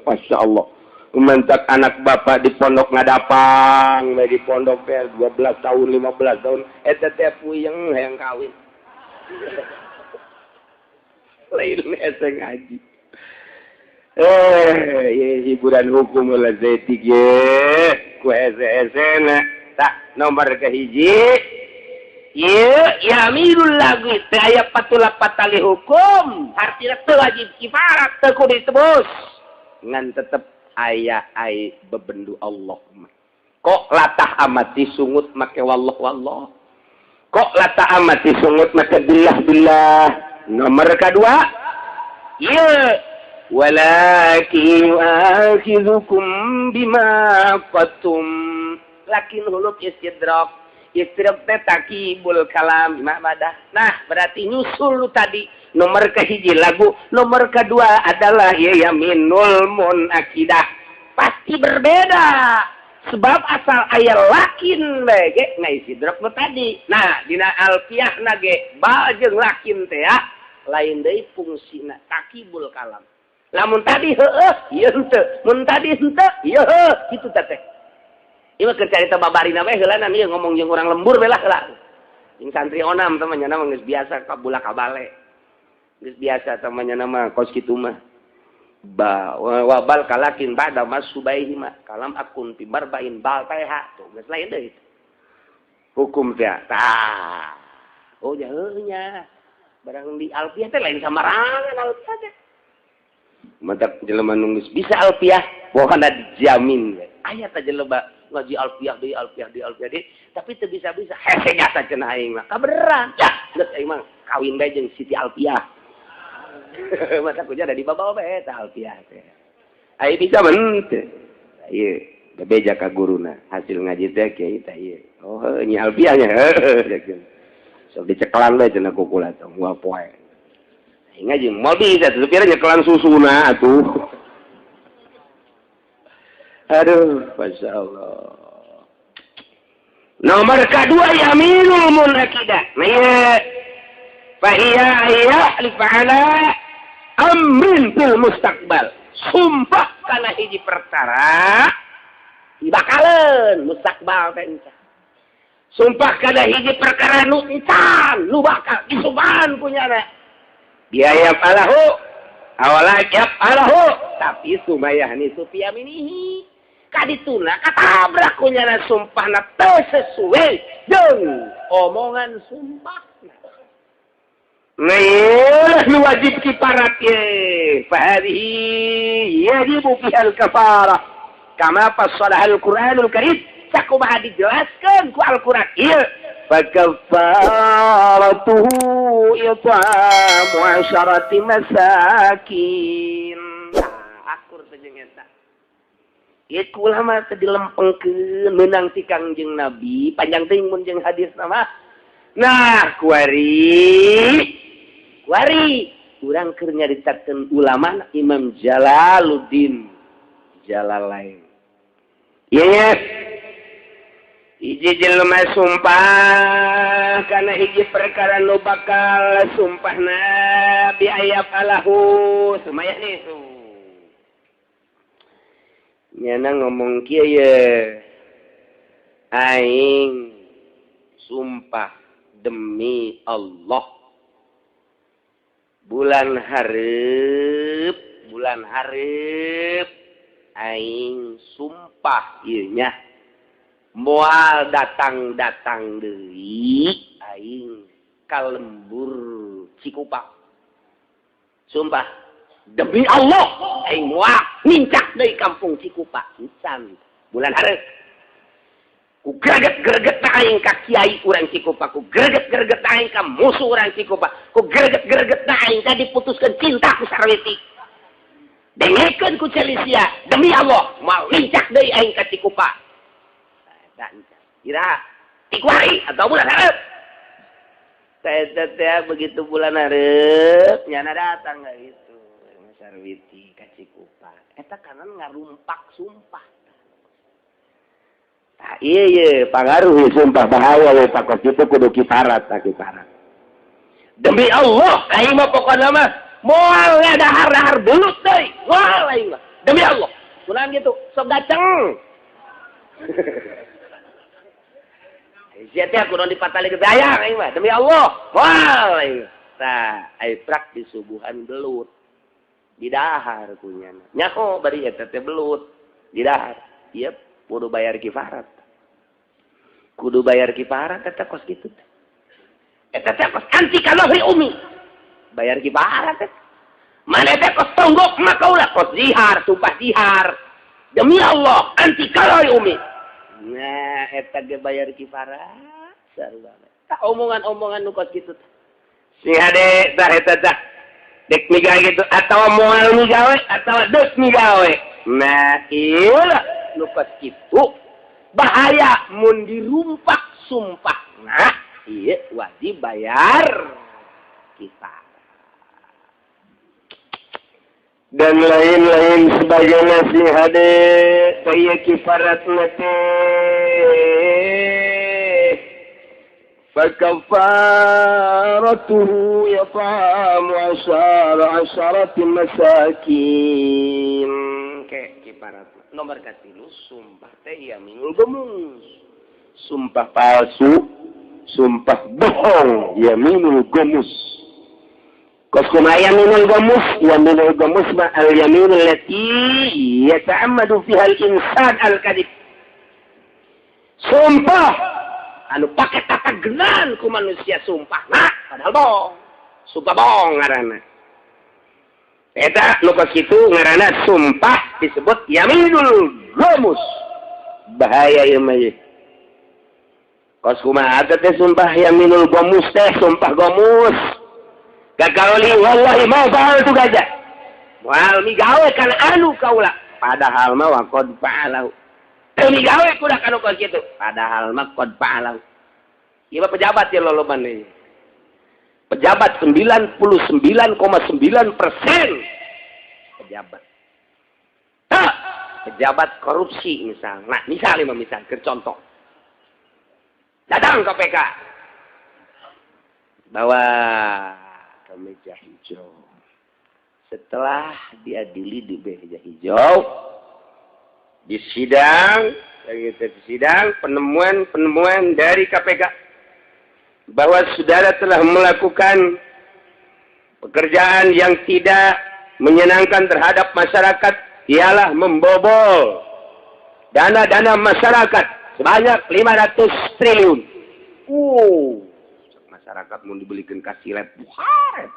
Masya Allah. Mentak anak bapak di pondok ngadapang, di pondok 12 tahun, 15 tahun, eta teh puyeng hayang kawin. Lain hese ngaji. Hiburan hukum lah zetik ye, ku hese-hesena. Tak nomor kehiji. Ieu yaminul lagwi teu aya patula patali hukum, artina teu wajib kifarat, teu kudu ditebus. Ngan tetep aya ai bebendu Allah mah. Kok latah amat disungut make wallah wallah. Kok latah amat disungut make billah billah. Nomor kedua, ieu walakin yu'akhidhukum bima qatum. Lakin huluk istidrak. Istidrak teh takibul kalam madah. Nah, berarti nyusul lu tadi nomor kehiji lagu, nomor kedua adalah ya yaminul munakidah. Pasti berbeda. Sebab asal aya lakin bae ge ngaistidrak nu tadi. Nah, dina alfiah na ge ba jeung lakin teh ya, lain deui fungsina takibul kalam. Lamun tadi heueuh, ieu henteu. Mun tadi henteu, ieu heuh, kitu teh. Ieu mah keur carita babarina bae heula ieu ngomong jeung urang lembur bae lah heula. Jeung santri onam teh mah nya mah geus biasa kabula kabale. Geus biasa teh mah nya mah kos kitu mah. Ba wabal kalakin ba'da masubaihi ma kalam akun fi barbain bal teh tuh geus lain deui. Hukum teh tah. Oh nya heuh nya. Barang di alfiah teh lain samarangan alfiah teh. Mantak jelema nu geus bisa alfiah pokona dijamin we. Aya teh jelema ngaji alfiah deui alfiah deui alfiah deui tapi teu bisa-bisa hese jasa cenah aing mah kabeneran ya geus aing mah kawin bae jeung Siti Alfiah. Masa kuja ada di babawa bae eta Alfiah teh ai bisa men teu ieu bebeja ka guruna hasil ngaji teh kiai teh ieu oh heuh nya Alfiah nya heuh sok dicekelan bae cenah ku kula teh moal poe aing ngaji moal bisa teu pira nyekelan susuna atuh. Aduh, Masya Allah. Nomor kedua yaminul munakidah. Nah, fa iya yahlif ala amrin fil mustaqbal. Sumpah kana hiji perkara dibakaleun mustaqbal teh encan. Sumpah kana hiji perkara nu encan, nu bakal disumpahan punyana. Biaya falahu awala yap alahu tapi sumayah ni supiyaminihi. Kadituna katabrak kunyana sumpahna teu sesuai jeung omongan sumpahna. Nah, nu wajib kiparat ye. Oke, fahadhihi yajibu fiha al-kafarah kama fassalaha al-Qur'anul Karim. Sakumaha dijelaskeun ku Al-Qur'an ieu fakafaratuhu it'amu 10 masakin. Akur teh jeung eta. Ieu ulama teh dilempengkeun meunang ti Kangjeng Nabi, panjang teuing mun jeung hadis mah. Nah, kuari kuari urang keur nyaritakeun ulama Imam Jalaluddin Jalalain. Ieu nya hiji jelema sumpah kana hiji perkara nu bakal sumpahna bi ayat alahu sumaya nih nyana ngomong kieu ye aing sumpah demi Allah bulan hareup aing sumpah ieu nya moal datang-datang deui aing ka lembur Cikupa. Sumpah demi Allah aing moal nincak deui kampung Cikupa encan bulan hareup. Ku greget-greget aing ka kiai urang Cikupa, ku greget-greget aing ka musuh urang Cikupa, ku greget-greget aing ka diputuskeun cinta ku Sarwiti. Dengekeun ku Celisia demi Allah moal nincak deui aing ka Cikupa. Kira tikuari atau bulan hareup. Saya begitu bulan hareup nyana datang enggak gitu. Sarwiti ka Cikupa. Eta kanan ngarumpak sumpah. Tah ieu ye pangaruh sumpah bahaya we pakos kitu kudu kifarat tah kifarat. Demi Allah aing mah pokona mah moal ngadahar-dahar belut deui. Moal aing mah. Demi Allah. Kunaon kitu? Sok gaceng. Sia teh kudu dipatali ke dayang aing mah demi Allah. Moal aing. Tah ai prak di subuhan belut. Didahar kunyana. Nyaho bari eta teh belut didahar. Ieu kudu bayar kifarat. Kudu bayar kifarat eta kos kitu teh. Eta teh kos anti kalohi umi. Bayar kifarat teh. Mana teh kos tonggok mah kaula kos zihar, sumpah zihar. Demi Allah anti kalohi umi. Nah, eta ge bayar kifarat sarua. Tah omongan-omongan nu kos kitu teh. Si hade tah eta tah. Dek migawe kitu atawa moal migawe atawa deuk migawe. Nah, ieu lah nu kos kitu bahaya mun dirumpak sumpah. Nah, ieu wajib bayar kifarat. Dan lain-lain sebagainya si hade saya kifarat teh fakafaratuhu yat'amu 10 masakin. Ke kifarat nomor katilu sumpah teh yaminul ghamus, sumpah palsu, sumpah bohong, yaminul ghamus. Kos kumaha yaminul ghamus? Yaminul ghamus ma al yaminul lati yata'ammadu fiha al insan al kadhib. Sumpah anu pake tatagenan ku manusia sumpah nah padahal bohong. Sumpah bohong ngaranna. Eta nu kos kitu ngaranna sumpah disebut yaminul ghamus. Bahaya ieu mah ye. Kos kumaha teh sumpah yaminul ghamus teh sumpah ghamus. Gagaloli wallahi ma fa'altu gaja. Moal migawe kana anu kaula. Padahal mah wa qad fa'alahu. Teu migawe kuda kanu kos kitu. Padahal mah qad fa'alahu. Ieu mah pejabat ye loloban ieu. Pejabat 99,9% pejabat. Tah, pejabat korupsi misal. Nah, misalnya mah misal keur contoh. Datang KPK. Bawa ke meja hijau. Setelah diadili di meja hijau, di sidang, di sidang penemuan-penemuan dari KPK bahwa saudara telah melakukan pekerjaan yang tidak menyenangkan terhadap masyarakat, ialah membobol dana-dana masyarakat sebanyak 500 triliun. Masyarakat mau dibelikan kasih lep, buhar.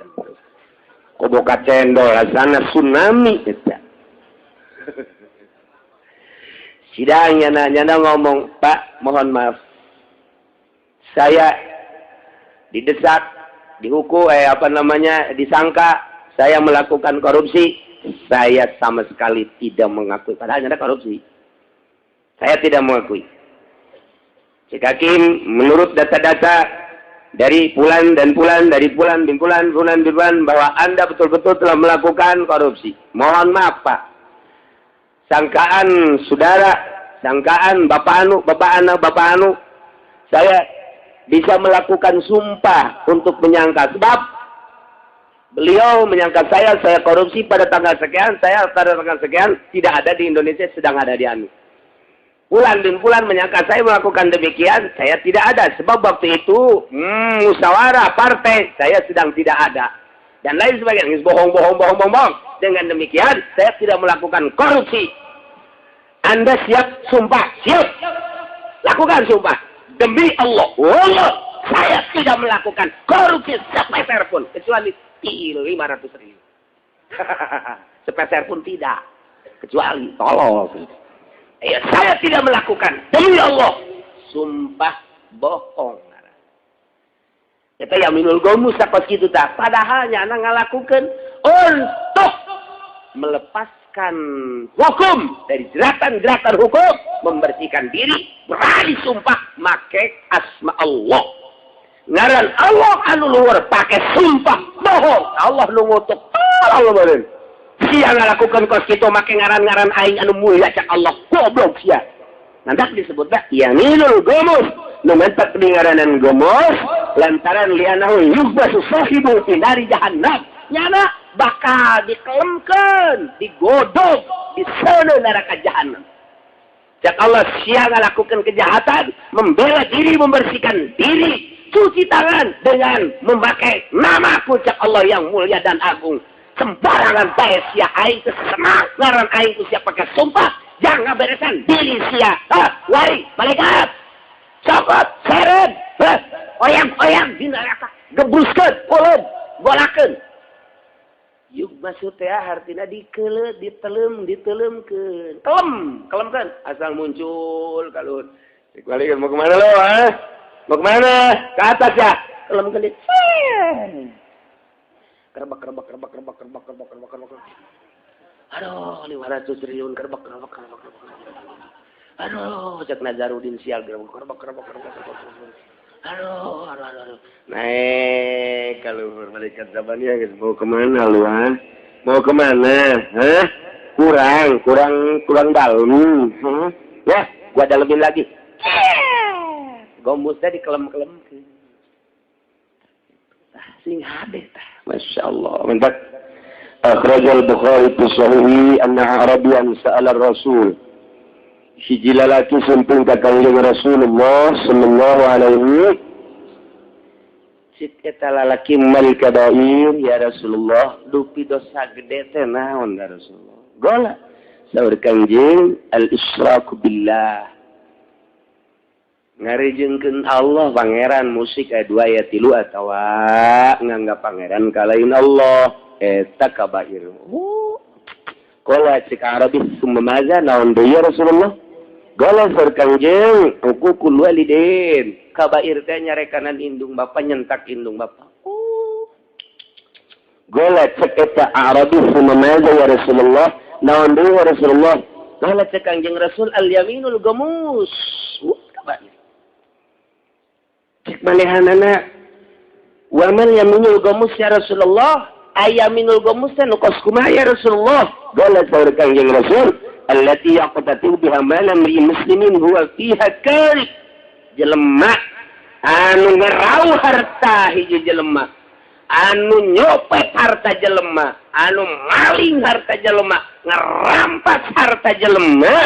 Koboka cendol sana tsunami eta. Sidangnya nyana ngomong, "Pak, mohon maaf. Saya didesak, dihukum disangka saya melakukan korupsi. Saya sama sekali tidak mengakui." Padahal nyana korupsi. Saya tidak mengakui. Cek hakim, menurut data-data dari bulan dan bulan, dari bulan bin bulan, bulan bin bulan, bahwa Anda betul-betul telah melakukan korupsi. Mohon maaf, Pak. Sangkaan saudara, sangkaan bapak anu, bapak anu, bapak anu, saya bisa melakukan sumpah untuk menyangka. Sebab beliau menyangka saya korupsi pada tanggal sekian, saya pada tanggal sekian, tidak ada di Indonesia, sedang ada di anu. Bulan bin bulan menyangka saya melakukan demikian, saya tidak ada. Sebab waktu itu, musyawarah partai, saya sedang tidak ada. Dan lain sebagainya. Bohong, bohong, bohong, bohong, bohong. Dengan demikian, saya tidak melakukan korupsi. Anda siap sumpah? Siap. Lakukan sumpah. Demi Allah. Allah, saya tidak melakukan korupsi sepeser pun. Kecuali 500 ribu. Sepeser pun tidak. Kecuali tolong. Ya, saya tidak melakukan. Demi Allah. Sumpah bohong. Eta yaminul gomus sakos kitu tah. Padahal nyana ngalakukeun untuk melepaskan hukum dari jeratan-jeratan hukum, membersihkan diri, berani sumpah make asma Allah. Ngaran Allah anu luhur pake sumpah bohong. Allah nu ngutuk. Allah beureun. Sia ngalakukeun kos kitu make ngaran-ngaran aing anu mulia cak Allah. Goblok sia. Nandak disebutna yaminul gomus. Nu mentak di ngaranan gomus lantaran lianahu yubbasu sahibu fi nari jahannam. Nyana bakal dikelemkeun, digodog di sana neraka jahannam. Cak Allah sia ngalakukeun kejahatan, membela diri, membersihkan diri, cuci tangan dengan memakai namaku cak Allah yang mulia dan agung. Sembarangan bae sia aing teu senang ngaran aing ku sia pakai sumpah, jangan beresan diri sia. Ha, wari malaikat. Copot, seret, oyang-oyang di neraka, gebruskeun, uleun, golakeun. Yuk maksud teh hartina dikeuleuh, ditelem, ditelemkeun. Kelem, kelemkeun asal muncul kalau balik mau kemana lo, ha? Mau kemana? Ke atas ya. Kelemkeun di. Kerebak, kerebak, kerebak, kerebak, kerebak, kerebak, kerebak, kerebak. Aduh, 500 triliun kerebak, kerebak, kerebak, kerebak. Aduh, cek Nazarudin sial kerebak, kerebak, kerebak, kerebak, kerebak. Aduh, aduh, aduh, aduh. Naik kalau malaikat zabaniyah guys, mau kemana lu, ha? Mau kemana? Hah? Kurang, kurang, kurang dalam. Hah? Ya, gua dalemin lagi. Gomusnya dikelem-kelem. Sing hade tah. Masya Allah. Mantap. Akhrajal Bukhari fi sahihi anna Arabian sa'ala Rasul. Hiji lalaki sumping ka Kangjeng Rasulullah sallallahu alaihi. Cik eta lalaki mal kabair ya Rasulullah, dupi dosa gede teh naon ya Rasulullah? Gola. Saur Kangjeng al-israku billah. Ngarijengkeun Allah pangeran musik aya 2 aya 3 atawa nganggap pangeran kalain Allah eta kabair. Qala cik Arabi summa maza naon deui ya Rasulullah? Gola saur Kangjeng huququl walidain. Kabair teh nyarekanan indung bapa, nyentak indung bapa. Gola cek eta Arabi summa maza ya Rasulullah? Naon deui ya Rasulullah? Gola cek Kangjeng Rasul al yaminul gamus. Kabair. Cek manehanana wa man yaminul gamus ya Rasulullah? Ayaminul gamus teh nu kos kumaha ya Rasulullah? Gola saur Kangjeng Rasul allati yaqtatu biha ma lam muslimin huwa fiha karib. Jelema anu ngerau harta hiji jelema, anu nyopet harta jelema, anu maling harta jelema, ngerampas harta jelema,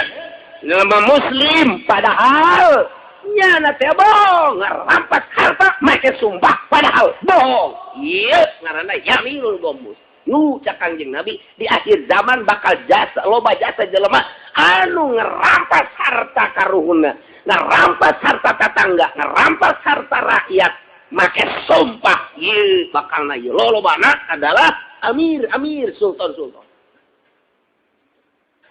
jelema muslim padahal nyana teh bohong, ngerampas harta make sumpah padahal bohong. Ieu ngaranna yaminul gomus. Nu cak Kangjeng Nabi di akhir zaman bakal jasa loba jasa jelema anu ngerampas harta karuhunna, ngerampas harta tetangga, ngerampas harta rakyat make sumpah. Ieu bakalna ieu lolobana adalah amir, amir, sultan, sultan.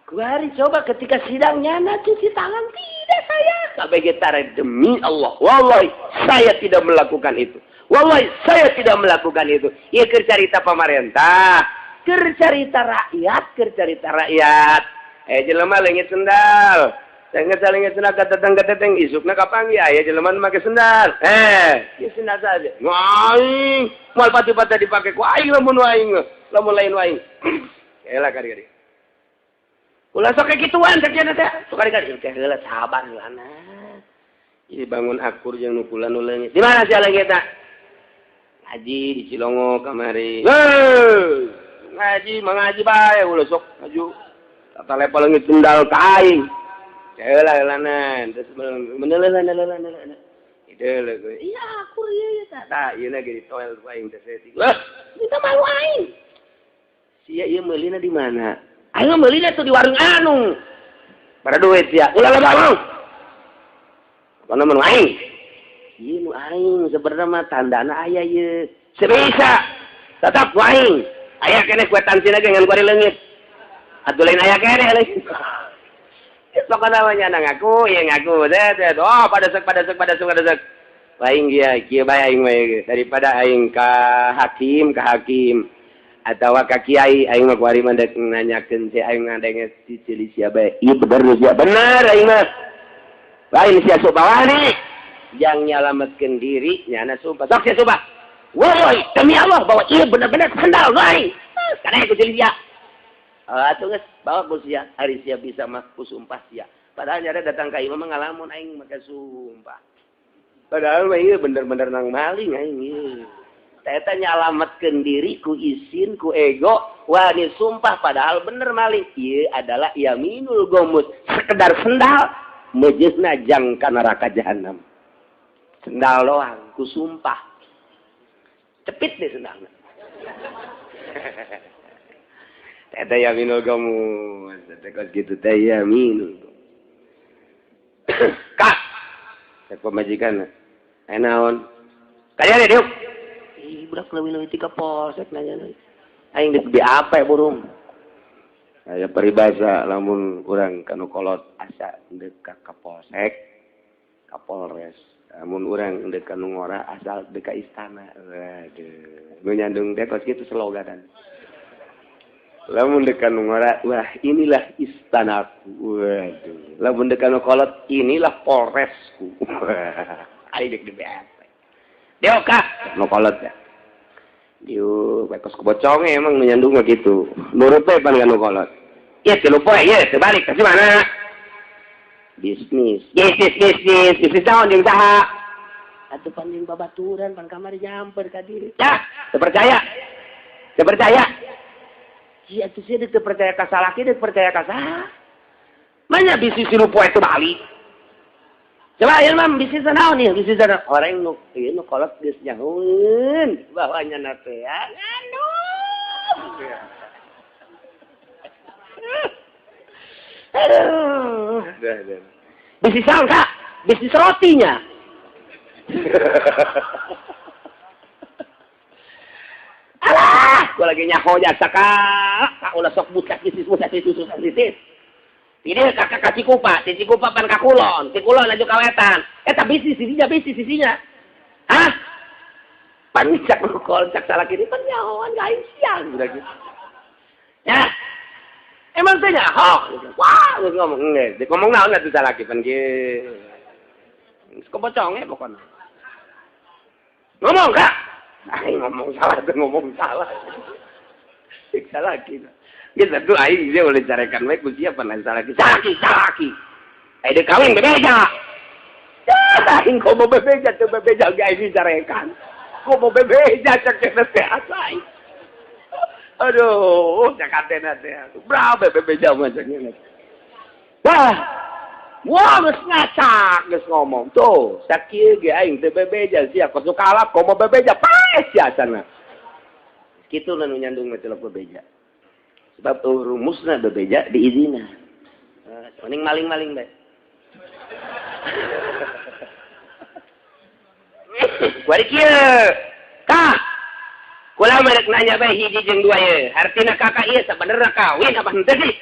Kuari coba ketika sidangnya na cuci tangan tidak saya. Kabeh tare demi Allah. Wallahi saya tidak melakukan itu. Wallahi saya tidak melakukan itu. Ieu keur carita pamarentah, keur carita rakyat, keur carita rakyat. Jelema leungit sendal. Leungit sendal kateteng-kateteng isukna kapanggih aya jelema nu make sendal. Ieu sendal saja. Aing moal pati-pati dipake ku aing lamun aing, lamun lain aing. Elah kari-kari. Ulah sok kituan cek nya teh. Sok kari-kari teh heula sabar heulana. Ieu bangun akur jeung nu kula nu leungit. Di mana sia leungitna? Ngaji di Cilongo kamari. Ngaji mangaji bae ulah sok maju. Tata lepa leungit sendal ka aing. Heula heulanan terus meneuleuh. Ideuleuh. Iya akur ieu tah. Tah ieu na ge ditoel ku aing teh saeutik. Wah, minta malu aing. Sia ieu meulina di mana? Aing meulina tuh di warung anu. Pada duit sia. Ulah loba. Pokona mah nu aing. Ieu nu aing sebenarnya mah tandana aya ieu. Sebisa. Tetap nu aing. Aya keneh kuitansi ge ngan kuari leungit. Atuh lain aya keneh leungit. Pokona mah nya ngaku, ieu ngaku. Teh oh pada sek. Aing dia kieu bae aing mah daripada aing ka hakim atawa ka kiai aing mah kuari mah dek nanyakeun si aing ngadenge si cili sia bae. Ieu bener sia bener aing mah. Lain sia sok bawani yang nyalametkeun diri nyana sumpah. Sok sia sumpah. Woi, demi Allah bahwa ieu bener-bener sandal aing. Kana ku cili sia. Atuh geus bawa ku sia, ari sia bisa mah ku sumpah sia. Padahal nyada datang ka imah mah ngalamun aing make sumpah. Padahal mah ieu bener-bener nang maling aing ieu. Eta nyalametkeun diri ku isin ku ego wani sumpah padahal bener maling. Ieu adalah yaminul gomus, sekedar sendal meujeuhna jang ka neraka jahanam. Sendal doang ku sumpah. Cepit deh sendalna. Eta yaminul gomus, eta kos kitu teh yaminul. Kak, cek pamajikan. Aya naon? Kaya deh diuk. Ih, budak leuwih-leuwih ti ka polsek nanya deui. Aing deuk di apa burung? Aya peribahasa lamun urang ka nu kolot asa deuk ka polsek, ka Polres. Lamun urang deuk ka nu ngora asal deuk ka istana. Waduh, nu nyandung teh kos kitu sloganan. Lamun deuk ka nu ngora, wah inilah istanaku. Waduh. Lamun deuk ka nu kolot, inilah Polresku. Aing deuk di BAP. Diuk ka nu kolot ya. Diuk bae kos kebocong emang nu nyandung mah kitu. Nurut bae pan ka nu kolot. Ieu tilu poe ieu teu balik ka mana? Bisnis. Bisnis, bisnis naon jeung saha? Atuh pan jeung babaturan pan kamari nyamper ka diri. Yah, teu percaya. Teu percaya. Sia atuh sia teu percaya ka salaki, teu percaya ka saha. Manya bisnis tilu poe teu balik. Coba ieu mah bisnis naon ieu? Bisnis naon? Orang nu ieu nu kolot geus nyahoeun bahwa nya teh ngandung. Aduh. Bisnis naon, Kak? Bisnis rotinya. Alah, gua lagi nyaho jasa Kak. Kak ulah sok bucak bisnis bucak bisnis bisnis. Ini kakak ka Cikupa, ti Cikupa pan ka Kulon, ti Kulon laju ka Wetan. Eta bisnis sisinya, bisnis sisinya. Hah? Pan cak nu cak salah kiri pan nyahoan ka aing siang udah gitu. Ya. Emang teh nyaho? Wah, geus ngomong geus. Di ngomong naon atuh salaki pan kieu. Geus keboconge pokona. Ngomong Kak. Aing ngomong salah teh ngomong salah. Cek salaki. Geus atuh aing dia boleh carekan bae ku sia pan lain salaki. Salaki, salaki. Aya deuk kawin bebeja. Aing komo bebeja teu bebeja ge aing dicarekan. Komo bebeja cek teh asa aing. Aduh, cek hatena teh. Berapa bebeja mah cek nya. Wah. Wah, geus ngacak geus ngomong. Tuh, sakieu ge aing teu bebeja sia kos nu kalap komo bebeja paes sia sana. Kitu nu nyandung mah celok bebeja. Sebab tuh rumusna bebeja diizinan. Mending maling-maling bae. Kuari kieu. Kak. Kula merek nanya bae hiji jeung dua ye. Artina kakak ieu sabenerna kawin apa henteu sih?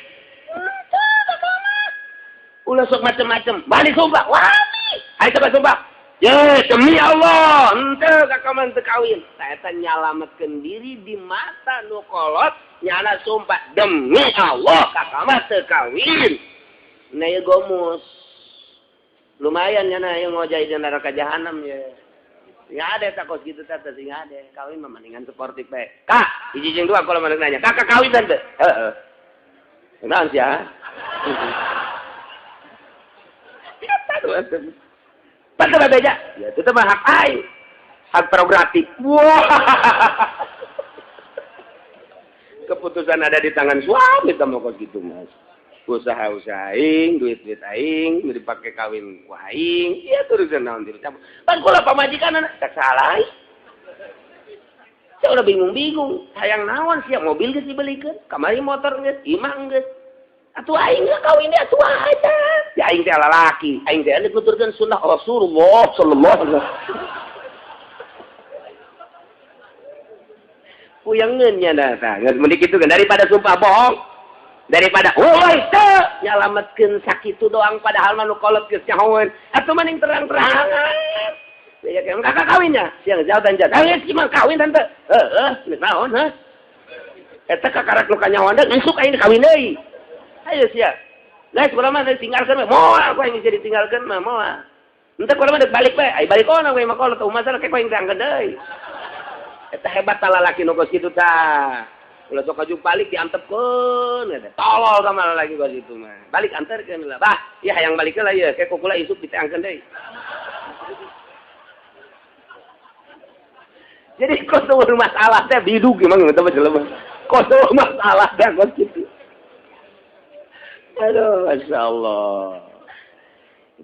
Ulah sok macem-macem. Balik sumpah. Wani. Ayo coba sumpah. Ye, demi Allah, henteu kakak mah henteu kawin. Eta nyalametkeun diri di mata nu kolot, nyana sumpah demi Allah kakak mah teu kawin. Nah ieu gomus. Lumayan nyana ieu ngojai di neraka jahanam ye. Nggak ada takut gitu tata sih nggak ada. Kawin mah mendingan sportif bae. Kak, hiji jeung dua kalau mana nanya. Kakak kawin tante. Heeh. Naon sia? Patah beja. Ya itu mah hak aing. Hak prerogatif. Wah. Keputusan ada di tangan suami teh kok gitu, Mas. Usaha-usaha aing, duit-duit aing, dipake kawin ku aing, ieu turusan naon dicampur. Pan kula pamajikan tak salah aing. Saya udah bingung-bingung, hayang naon sia mobil geus dibelikeun, kamari motor geus, imah geus. Atuh aing geus kawin dia atuh aja. Ya aing teh lalaki, aing teh nuturkeun sunnah Rasulullah sallallahu alaihi wasallam. Puyangeun nya tah, geus mending kitu kan daripada sumpah bohong. Daripada woi teu nyalametkeun sakitu doang padahal mah nu kolot geus nyahoeun atuh mending terang-terangan. Ya kakak kawinnya siang jauh dan jauh. Geus mah kawin tante. Heeh, geus naon heuh. Eta kakarak nu kanyahoan deui isuk aing kawin deui. Ayo sia. Geus kula mah ditinggalkeun we. Moal ku aing ditinggalkeun mah moal. Henteu kula mah balik we. Ai balik ona we mah kolot masalah ke ku aing diangkeun deui. Eta hebat lalaki nu geus kitu tah. Ulah sok aju balik diantepkeun eta. Tolol ka malah lagi kos itu mah. Balik anterkeun lah. Bah, ieu hayang balik lah ieu, ke kukula isuk diteangkeun deui. Jadi kos eueuh masalah teh bidug emang eta mah jelema. Kos eueuh masalah teh kos kitu. Aduh, masyaallah.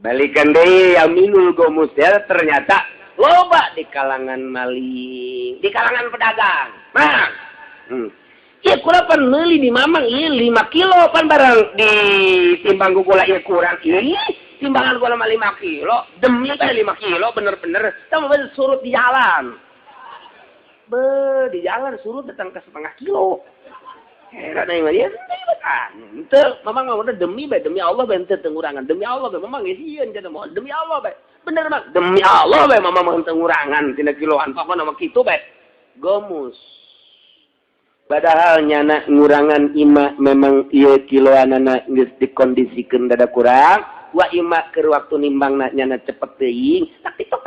Balikan deui yaminul gomus ya ternyata loba di kalangan maling, di kalangan pedagang. Mang. Iya kula pan meuli di mamang ieu 5 kilo pan barang di timbang ku kula ieu kurang ieu timbangan kula mah 5 kilo demi teh 5 kilo bener-bener tah mah surut di jalan. Be di jalan surut datang ke setengah kilo. Heran aing mah ieu henteu mamang mah demi bae demi Allah bae henteu ngurangan demi Allah bae mamang geus sieun cenah moal demi Allah bae bener mang demi Allah bae mamang mah henteu ngurangan tina kiloan pokona mah kitu bae gomus. Padahal nyana ngurangan ima memang ieu kiloanana geus dikondisikeun dada kurang, wa ima keur waktu nimbangna nyana cepet teuing, tak titok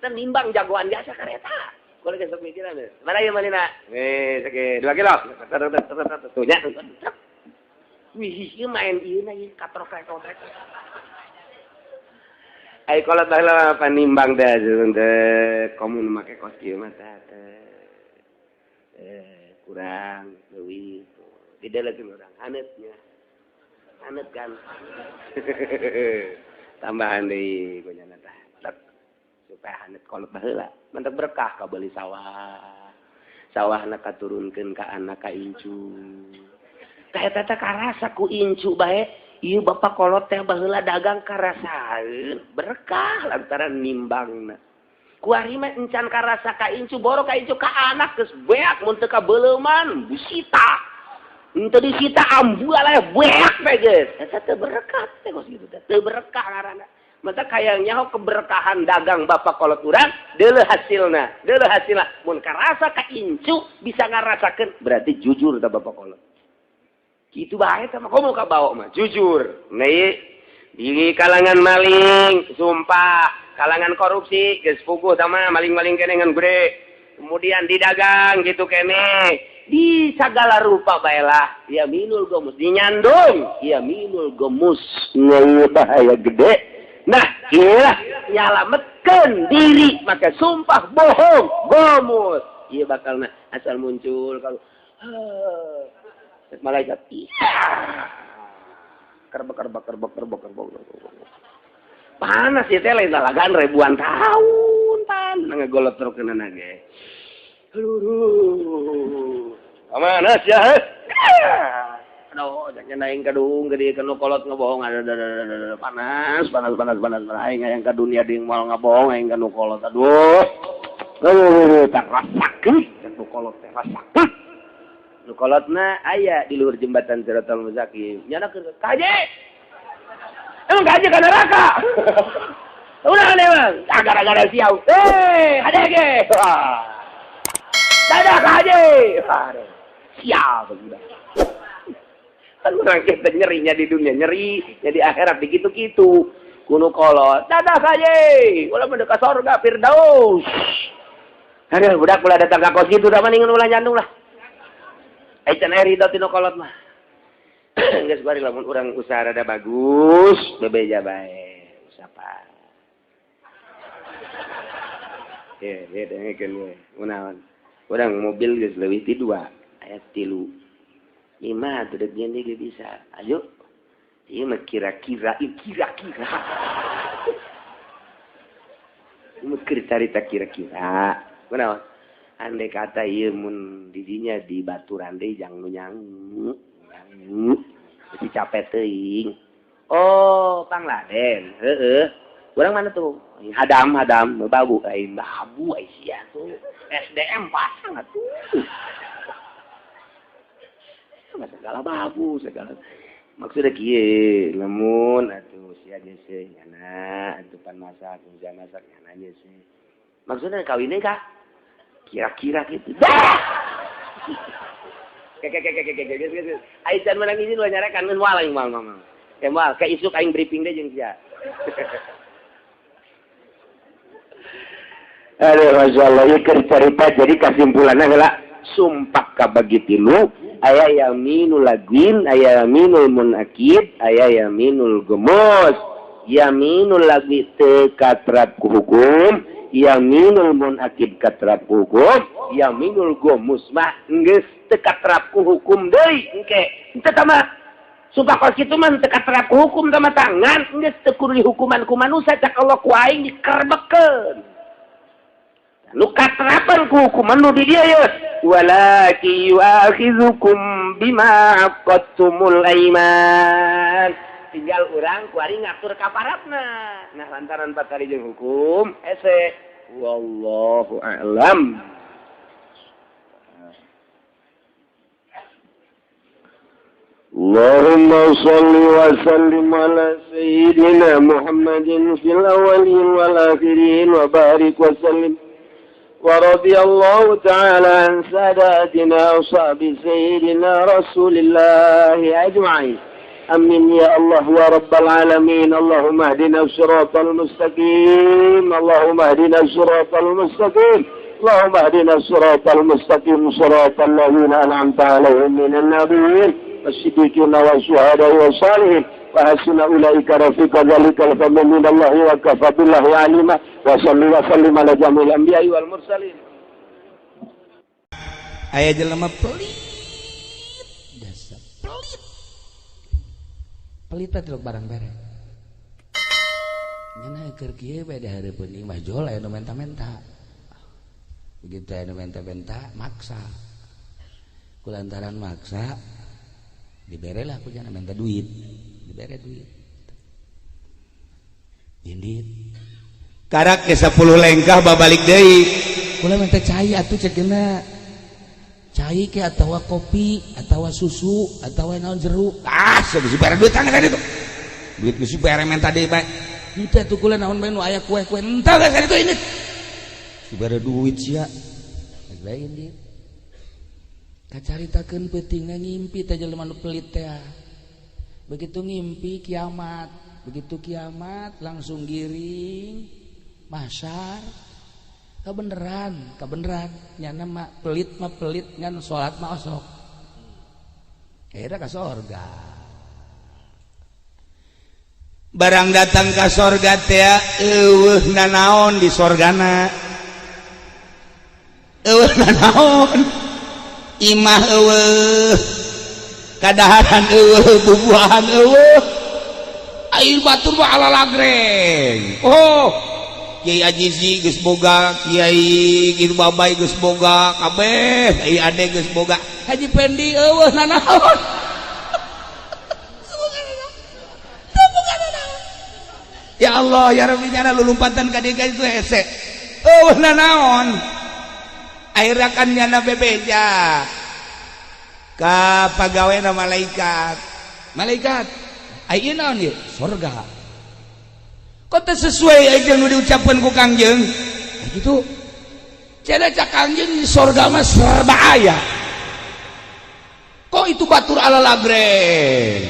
teh nimbang jagoan biasa kareta. Kula geus sok mikiran. Mana ieu malina? Sake 2 kilo. Tuh nya. Wih, ieu main ieu na ieu katrok-katrok. Ai kolot baheula panimbang teh teh komun make kos kieu mah teh. Kurang leuwih didelekeun urang haneutnya haneut kan tambahan deui ku nyana tah supaya haneut kolot baheula mantap berkah kabeuli sawah sawahna katurunkeun ka anak ka incu tah eta teh karasa ku incu bae ieu bapak kolot teh baheula dagang karasaeun berkah lantaran nimbangna. Kuari mah encan karasa ka incu boro ka incu ka anak geus beak mun teu kabeleuman disita. Henteu disita ambual aya beak teh geus. Eta teu berkah teh kos kitu teh. Teu berkah ngaranna. Mata kayang nyaho keberkahan dagang bapak kolot urang deuleuh hasilna. Deuleuh hasilna mun karasa ka incu bisa ngarasakeun berarti jujur tah bapak kolot. Kitu bae tah mah komo ka bawa mah jujur. Nah di kalangan maling sumpah kalangan korupsi geus puguh sama maling-maling kene ngan gede kemudian didagang gitu kene di segala rupa baelah ya minul gomus dinyandung ya minul gomus bahaya gede. Nah iyalah nyalametkeun diri maka sumpah bohong gomus ieu bakalna asal muncul kalau malaikat iya kerbek panas ya teh lain lalagan ribuan tahun pan ngegolot terus ge. Aduh. Panas ya. Aduh, jangan aing kadung gede kanu kolot ngebohong aduh panas panas panas panas aing hayang ka dunia deui moal ngabohong aing kanu kolot aduh. Tak rasakeun nu kolot teh rasakeun. Nu kolotna aya di luhur jembatan Siratal Mustaqim. Nyana keur ka haji. Emang ka haji ka neraka. Udah emang gara-gara siau. Hade ge. Dadah ka haji. Sial udah. Kan urang kita nyerinya di dunia, nyeri jadi akhirat begitu-gitu. Kuno kolot, dadah ka haji. Ulah mah ka surga Firdaus. Aduh, budak ulah datang ka kos kitu da mendingan ulah nyandung lah. Ai can aya ridho tinu kolot mah. Geus bari lamun urang usaha rada bagus, bebeja bae. Usaha. Ye, ye dengekeun we. Kunaon? Urang mobil geus leuwih ti 2, aya 3. 5 atuh deuk nyeun deui bisa. Ayo. Ieu mah kira-kira, kira-kira. Ieu mah keur carita kira-kira. Kunaon? Andai kata ieu mun didinya di baturan deui jang nu nyangu. Jadi capek teuing. Oh, Pangladen. Heeh. Urang mana tuh? Hadam, babu aing babu ai sia tuh. SDM pasang atuh. Segala babu segala. Maksudnya kieu, lamun atuh sia geus nyana atuh pan masak, sia masak nyana geus. Maksudnya kawinnya kah? Kira-kira gitu. Kek. Aisan menang izin ulah nyarekan geus moal aing moal mama. Ke moal, ke isuk aing briefing deui jeung sia. Aduh, masyaallah ieu keur carita jadi kasimpulanna heula sumpah kabagi tilu, aya yaminul lagwin, aya yaminul munakid, aya yaminul gemus. Yaminul lagwi teu katrap ku hukum, yaminul munakid katrap ku hukum, yaminul gomus mah geus teu katrap ku hukum deui engke. Teu tama. Sumpah kos kitu mah teu katrap ku hukum tama tangan geus teu kudu dihukuman ku manusia cak Allah ku aing dikerbekkeun. Nu katrapan ku hukuman nu di dieu ye. Walaki yu'akhidzukum bima aqadtumul aiman. Tinggal urang kuari ngatur kaparatna. Nah lantaran patari jeung hukum hese. Wallahu a'lam. Allahumma shalli wa sallim ala sayyidina Muhammadin fil awwalin wal akhirin wa barik wa sallim. ورضي الله تعالى عن ساداتنا وصحب سيدنا رسول الله أجمعين. آمين يا الله يا رب العالمين. اللهم اهدنا الصراط المستقيم، اللهم اهدنا الصراط المستقيم، اللهم اهدنا الصراط المستقيم، صراط الذين أنعمت عليهم من النبيين والصديقين والشهداء والصالحين وحسن أولئك رفيقا. ذلك الفضل من الله وكفى بالله عليما. وصلى وسلم على جميع الأنبياء والمرسلين. Aya jelema pelit, dasar pelit. Pelit teh barang bere. Nyeuna keur kieu bae di hareupeun imah jol aya nu menta-menta. Begitu aya nu menta-menta maksa. Kulantaran maksa dibere lah ku jana minta duit. Dibere duit. Indit. Karak ke 10 lengkah babalik deui. Kula minta cai atuh ceukna. Cai ke atawa kopi atawa susu atawa naon jeruk. Ah, geus dibere duit kan itu. Duit geus dibere menta deui bae. Henteu atuh kula naon bae nu aya kue-kue. Henteu geus itu ini. Dibere duit sia. Geus bae indit. Kacaritakeun peutingna ngimpi teh jelema nu pelit teh. Begitu ngimpi kiamat, begitu kiamat langsung giring masar. Kabeneran, kabeneran nyana mah pelit ngan salat mah osok. Akhirnya ka sorga. Barang datang ka sorga teh eueuh nanaon di sorgana. Eueuh nanaon. Imah eueuh, kadaharan eueuh, bubuahan eueuh. Air batur mah ala lagreng. Oh, Kiai Ajizi geus boga, Kiai Gir Babai geus boga, kabeh Kiai Ade geus boga. Haji Pendi eueuh nanaon. Ya Allah, ya Rabbi, nyana lulumpatan ka dieu itu hese. Eueuh nanaon. Akhirnya kan nyana bebeja ka pagawena malaikat. Malaikat, aya naon ieu? Sorga. Kok teu sesuai jeung nu diucapkeun ku Kangjeng? Gitu. Cenah cak Kangjeng sorga mah serba aya. Kok itu batur ala lagreng,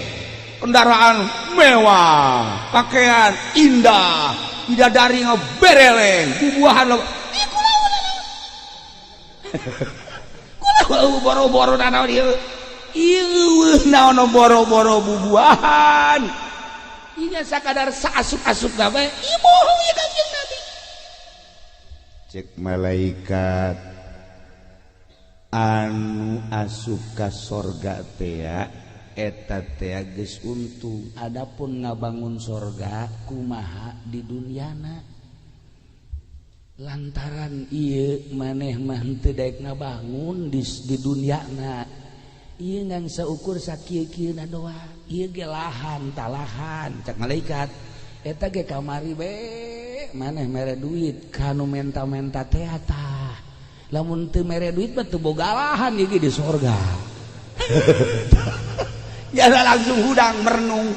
kendaraan mewah, pakaian indah, bidadari bereleng, bubuahan lo. Kula boro-boro naon ieu? Ieu naon boro-boro bubuahan. Ieu sakadar saasup-asup bae, ieu bohong ieu Kangjeng Nabi. Cek malaikat anu asup ka sorga teh eta teh geus untung. Adapun ngabangun sorga kumaha di duniana, lantaran ieu maneh mah henteu daek ngabangun di duniana, ieu ngan saukur sakieu-kieuna doang, ieu ge lahan talahan. Cak malaikat eta ge kamari be maneh mere duit kanu menta-menta teh tah, lamun teu mere duit mah teu boga lahan ieu di sorga. Ya langsung hudang merenung,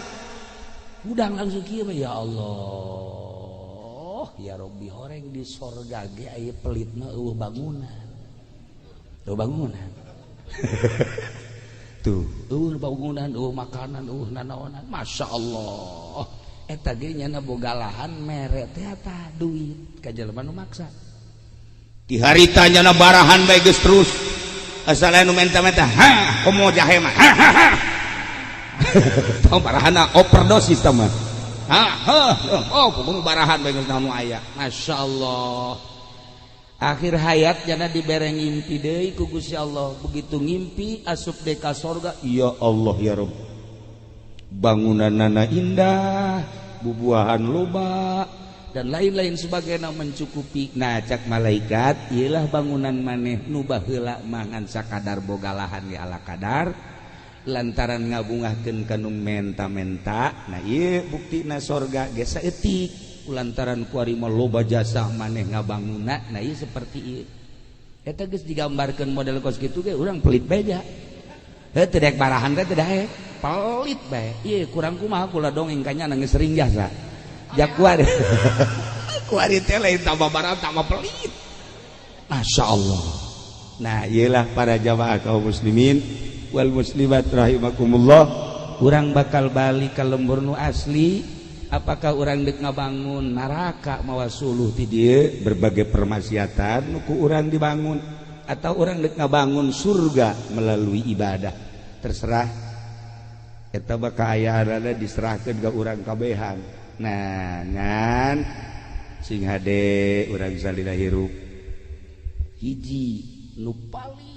hudang langsung kieu mah, ya Allah ya Robbi, horeng di sorga ge aya pelit mah eueuh bangunan, eueuh bangunan. Tuh eueuh bangunan, eueuh makanan, eueuh nanaonan. Masya Allah, eta ge nyana boga lahan mere teh tah duit ka jelema nu maksa. Di harita nyana barahan bae geus terus asal anu menta-menta, ha komo jahe mah, ha ha ha. Tong barahana overdosis tah mah. Ha ha, oh kudu barahan bae geus naon aya. Masya Allah, akhir hayat jana dibere ngimpi deui ku Gusti Allah. Begitu ngimpi asup deui ka sorga, ya Allah ya Rabb, bangunanana indah, bubuahan loba, dan lain-lain sebagainya mencukupi. Nah cak malaikat, iyalah bangunan maneh nu baheula mangan sakadar boga lahan di ala kadar lantaran ngabungahkeun kanu menta-menta. Nah ieu buktina sorga ge saeutik lantaran kuari mah loba jasa maneh ngabangunna. Nah ieu seperti ieu eta geus digambarkeun model kos kitu ge urang pelit bae ja. Heuh teu daek barahan teh teu daek, pelit bae. Ieu kurang kumaha kula dongeng ka nya geus sering jasa. Ja kuari kuari teh lain tambah barang tambah pelit. Masya Allah. Nah iyalah para jamaah kaum muslimin wal muslimat rahimakumullah, urang bakal balik ka lembur nu asli. Apakah urang dek ngabangun neraka mawa suluh ti dieu berbagai permaksiatan nu ku urang dibangun, atau urang dek ngabangun surga melalui ibadah? Terserah, eta mah kaayaanna diserahkeun ka urang kabehan. Nah ngan sing hade urang salila hirup hiji nu paling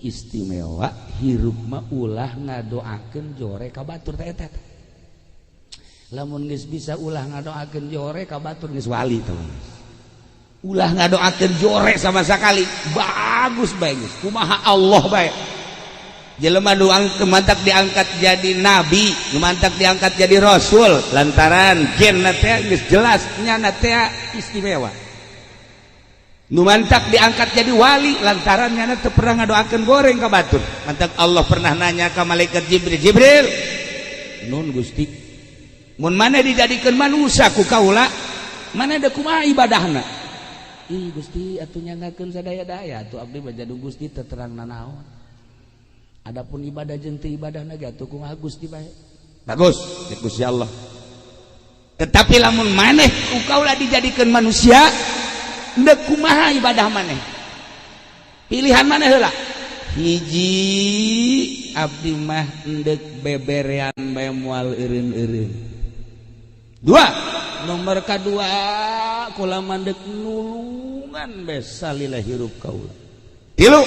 istimewa hirup mah ulah ngadoakeun jore ka batur teh eta. Lamun geus bisa ulah ngadoakeun jore ka batur geus wali teh. Ulah ngadoakeun jore sama sekali, bagus bae geus kumaha Allah bae. Jelema nu mantak diangkat jadi nabi, nu mantak diangkat jadi rasul lantaran genna teh geus jelas nyana teh istimewa. Nu mantak diangkat jadi wali lantaran nyana teu pernah ngadoakeun goreng ka batur. Mantak Allah pernah nanya ka malaikat Jibril, Jibril, nun Gusti, mun mana dijadikeun manusia ku kaula, mana da kumaha ibadahna? Ih Gusti atuh nyanggakeun sadaya-daya atuh abdi mah jadung Gusti teu terang nanaon. Adapun ibadah jeung teu ibadahna ge atuh kumaha Gusti bae. Bagus, cek Gusti Allah. Tetapi lamun maneh ku kaula dijadikeun manusia, ndek kumaha ibadah maneh? Pilihan maneh heula. Hiji abdi mah endek beberean bae moal eureun-eureun. Dua, nomor kadua kula mandek nulungan bae salila hirup kaula. Tilu,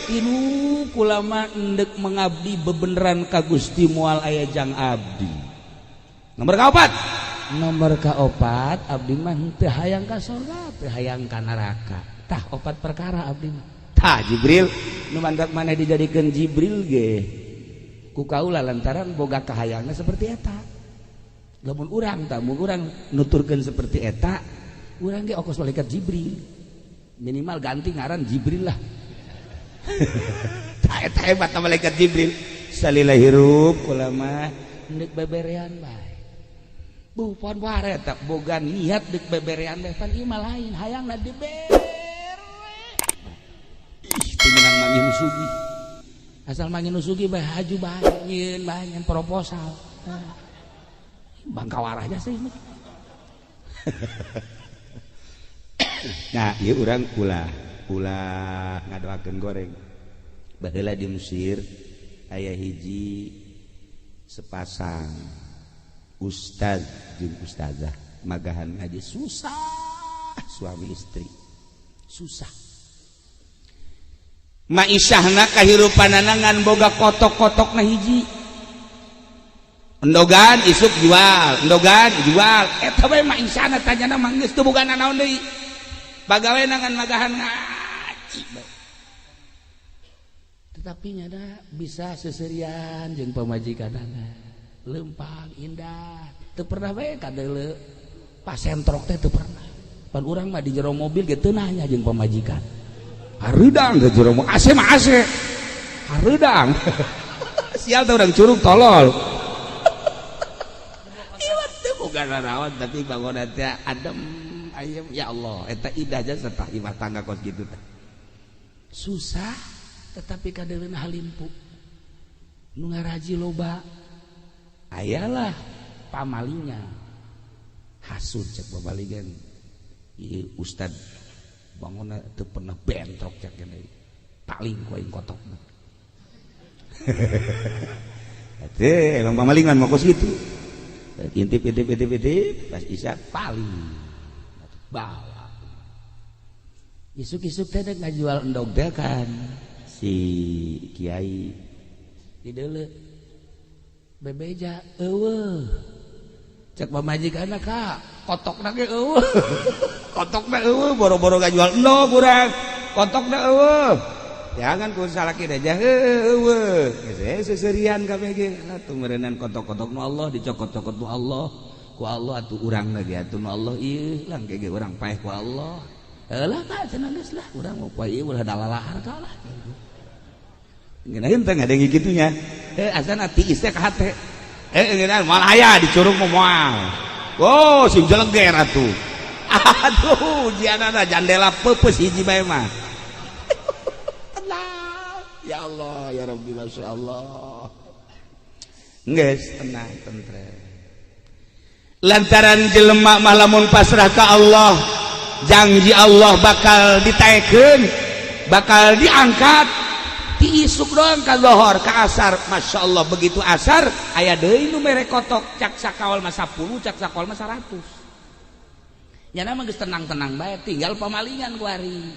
tilu kula mah endek mengabdi bebeneran ka Gusti moal aya jang abdi. Nomor kaopat, nomor kaopat abdi mah henteu hayang ka sorga, teu hayang ka neraka. Tah opat perkara abdi mah. Tah Jibril, nu mantak maneh dijadikeun Jibril ge ku kaula lantaran boga kahayangna seperti eta. Lamun urang tah mun urang nuturkeun seperti eta Urang ge okos malaikat Jibril. Minimal ganti ngaran Jibril lah. Tah eta hebat malaikat Jibril. Salila hirup kula mah deuk beberean bae. Bu pon ware eta boga niat deuk beberean bae pan ieu mah lain hayangna dibere. Ih teu meunang manggih nu sugih. Asal manggih nu sugih bae haju bae nyieun bae nyen proposal. Bangka warahnya sih. Nah, ieu urang ulah ulah ngadoakeun goreng. Baheula di Mesir aya hiji sepasang ustaz jeung ustazah magahan ngaji susah suami istri. Susah. Maisahna kahirupanana ngan boga kotok-kotokna hiji. Endogan isuk jual, endogan jual. Eta bae maisahna tanyana mah geus teu boga nanaon deui. Pagawe ngan magahan ngaji bae. Tetapi nyana bisa seserian jeung pamajikanana. Lempang indah, teu pernah bae kadeuleu pasentrok teh teu pernah. Pan urang mah di jero mobil ge teu nanya jeung pamajikan. Hareudang ke jero mobil, AC mah AC. Hareudang. Sial teh urang curug tolol. Ieu teh boga nanaon tapi bangunan teh adem ayem ya Allah eta indah jasa tah imah tangga kos kitu teh. Susah tetapi kadeuleuna halimpu. Nu ngaraji loba ayalah pamalinya. Hasud cek babaligan. Ieu ustad bangunna teu pernah bentrok cek gini. Paling ku aing kotokna. Teh emang pamalingan mah kos kitu. Intip intip intip intip pas isya paling bawa. Isuk-isuk teh dek ngajual endog teh kan si kiai di deuleu bebeja eueuh cek pamajikanna ka kotokna ge eueuh kotokna eueuh boro-boro ngajual endog urang kotokna eueuh jangan ku salaki aja eueuh geus seserian kabeh ge atuh meureunnan kotok-kotok nu Allah dicokot-cokot nu Allah ku Allah atuh urang lagi atuh nu Allah ieu lang ge urang paeh ku Allah heulah ka cenah geus lah urang mau poe ieu ulah dalalahar ka lah ngeunaheun teh ngadenge kitunya asana tiis teh ka hate ngeunaheun moal aya dicurug mah moal oh sing jeleger atuh aduh ujianana jandela peupeus hiji bae mah tenang ya Allah ya Rabbi masyaallah geus tenang tentrem lantaran jelema mah lamun pasrah ka Allah janji Allah bakal ditaekeun bakal diangkat ti isuk doang ka lohor ka asar Masya Allah begitu asar aya deui nu mere kotok cak sakawal mah 10 cak sakawal mah 100 nyana mah geus tenang-tenang bae tinggal pamalingan kuari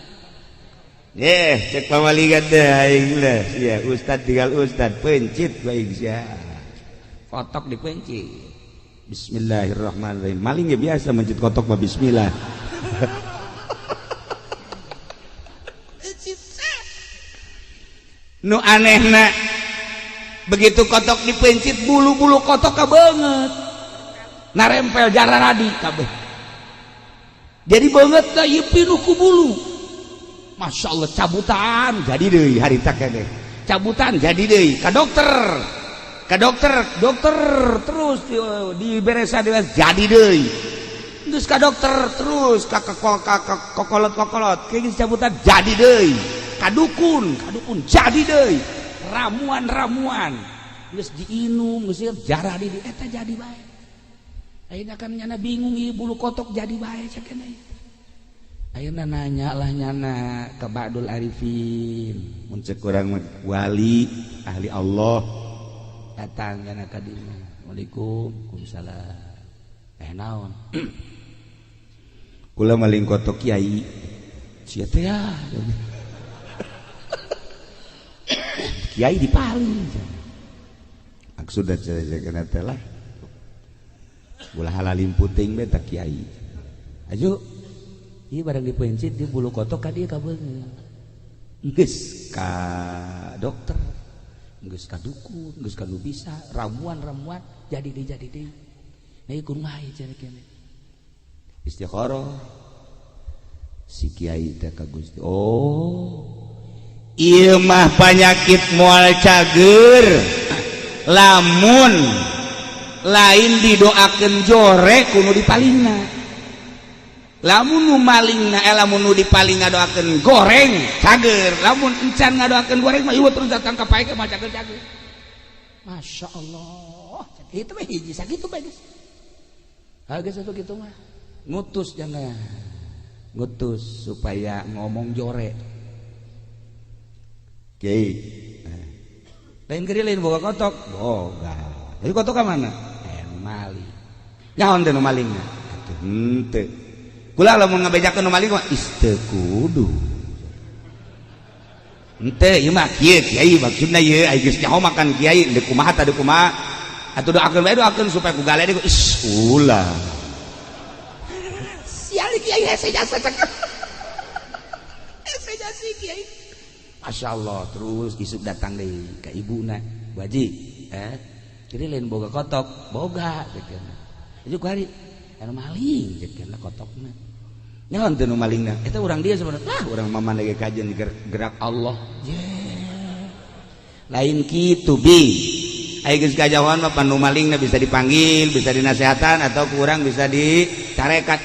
cek pamalingan teh aing lah sia ustad tinggal ustad pencit bae sia kotok dipencit. Bismillahirrahmanirrahim maling ya biasa mencit kotok mah bismillah. Nu anehna begitu kotok dipencit bulu-bulu kotok banget narempel jararadi kabeh jadi banget lah ieu pinuh ku bulu Masya Allah cabutan jadi deui harita keneh cabutan jadi deui ka dokter dokter terus diberesa jadi deui terus ka dokter terus ka kokolot-kokolot kayak gitu cabutan jadi deui ka dukun jadi deui ramuan-ramuan geus diinum geus jarah di eta jadi bae ayeuna kan nyana bingung ieu bulu kotok jadi bae cek keneh ayeuna nanya lah nyana ka Ba'dul Arifin mun cek urang wali ahli Allah datang nyana ka dieu Assalamualaikum waalaikumsalam naon kula maling kotok kiai sia teh ya kiai dipaling maksudna cenah teh lah ulah halalim puting bae tah kiai aju ieu barang dipencit di bulu kotok ka dieu kabeungeut geus ka dokter geus ka dukun geus ka nu bisa ramuan-ramuan jadi deui nah ieu kumaha ieu cenah kene istikharah Si kiai teh ka Gusti, oh ieu mah panyakit moal cager lamun lain didoakeun jore ku nu dipalingna. Lamun nu malingna, eh, lamun nu dipaling ngadoakeun goreng, cager. Lamun encan ngadoakeun goreng mah, ieu terus datang ka pae mah cager cager. Masya Allah, itu mah hiji sakitu bae geus. Ha, geus atuh kitu mah. Ngutus, jangan ngutus supaya ngomong jore. Kiai, eh, lain gede, lain boga kotok, boga. Jadi kotok ka mana? Eh, nu maling. Nyaon teh nu malingna? Atuh henteu. Kula lamun ngabejakeun nu maling mah is teu kudu. Henteu, ieu mah kieu kiai, maksudna ieu ai geus nyaho makan kiai deuk kumaha tah, deuk kumaha. Atuh doakeun bae, doakeun supaya ku gale deui. Is ulah. Sial, kiai hese jasa cek. Hese jasa kiai. Masya Allah, terus isuk datang deui ka ibuna. Bu Haji, eh, jadi lain boga kotok, boga cek. Itu ku hari anu maling cek kotokna. Nyaon teu nu malingna? Eta urang dia sebenarnya. Lah, urang mah ge kajian gerak Allah. Yeah. Lain kitu bi. Ai geus kajauhan mah nu malingna bisa dipanggil, bisa dinasehatan atau kurang bisa dicarekan.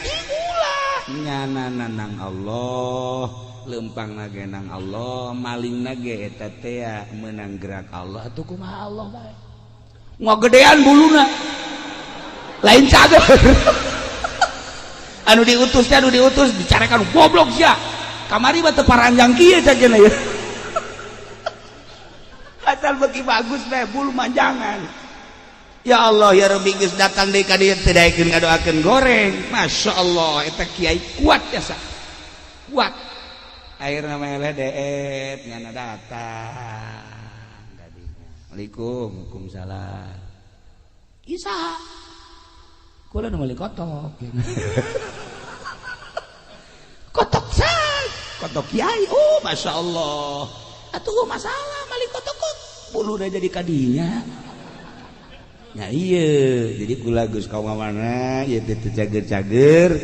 Ulah nyana nang Allah, lempang ge nang Allah, malingna ge eta teh menang gerak Allah Atuh kumaha Allah bae. Ngagedean buluna. Lain cager. Anu diutus teh, anu diutus dicarekan, goblok sia. Kamari mah teu paranjang kieu cagena ya. Asal beki bagus bae bulu manjangan. Ya Allah ya Rabbi, geus datang deui ka dieu teu daekeun ngadoakeun goreng. Masya Allah, eta kiai kuat jasa. Kuat. Akhirna meleh deet ngana datang. Tadinya. Assalamualaikum, waalaikumsalam. Isa. Kula nu meuli kotok. Kotok say. Kotok kiai. Oh, Masya Allah. Atuh masalah mali kotok kok. Bulu udah jadi kadinya. Ya iya, jadi kula geus kaum mana ieu teh teu cager-cager.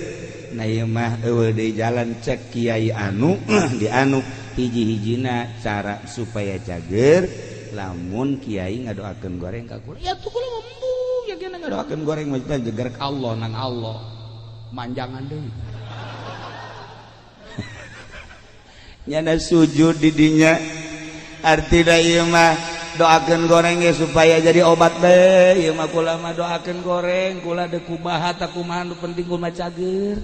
Nah, ieu mah eueuh deui jalan cek kiai anu di anu hiji-hijina cara supaya cager lamun kiai ngadoakeun goreng ka kula. Ya tuh kula embung ya kena ngadoakeun goreng maksudna jeger ka Allah nang Allah. Manjangan deui. Nyana sujud di dinya. Artina ieu mah doakeun goreng ge supaya jadi obat bae. Ieu mah kula mah doakeun goreng, kula deuk kumaha tak kumaha nu penting kula cager.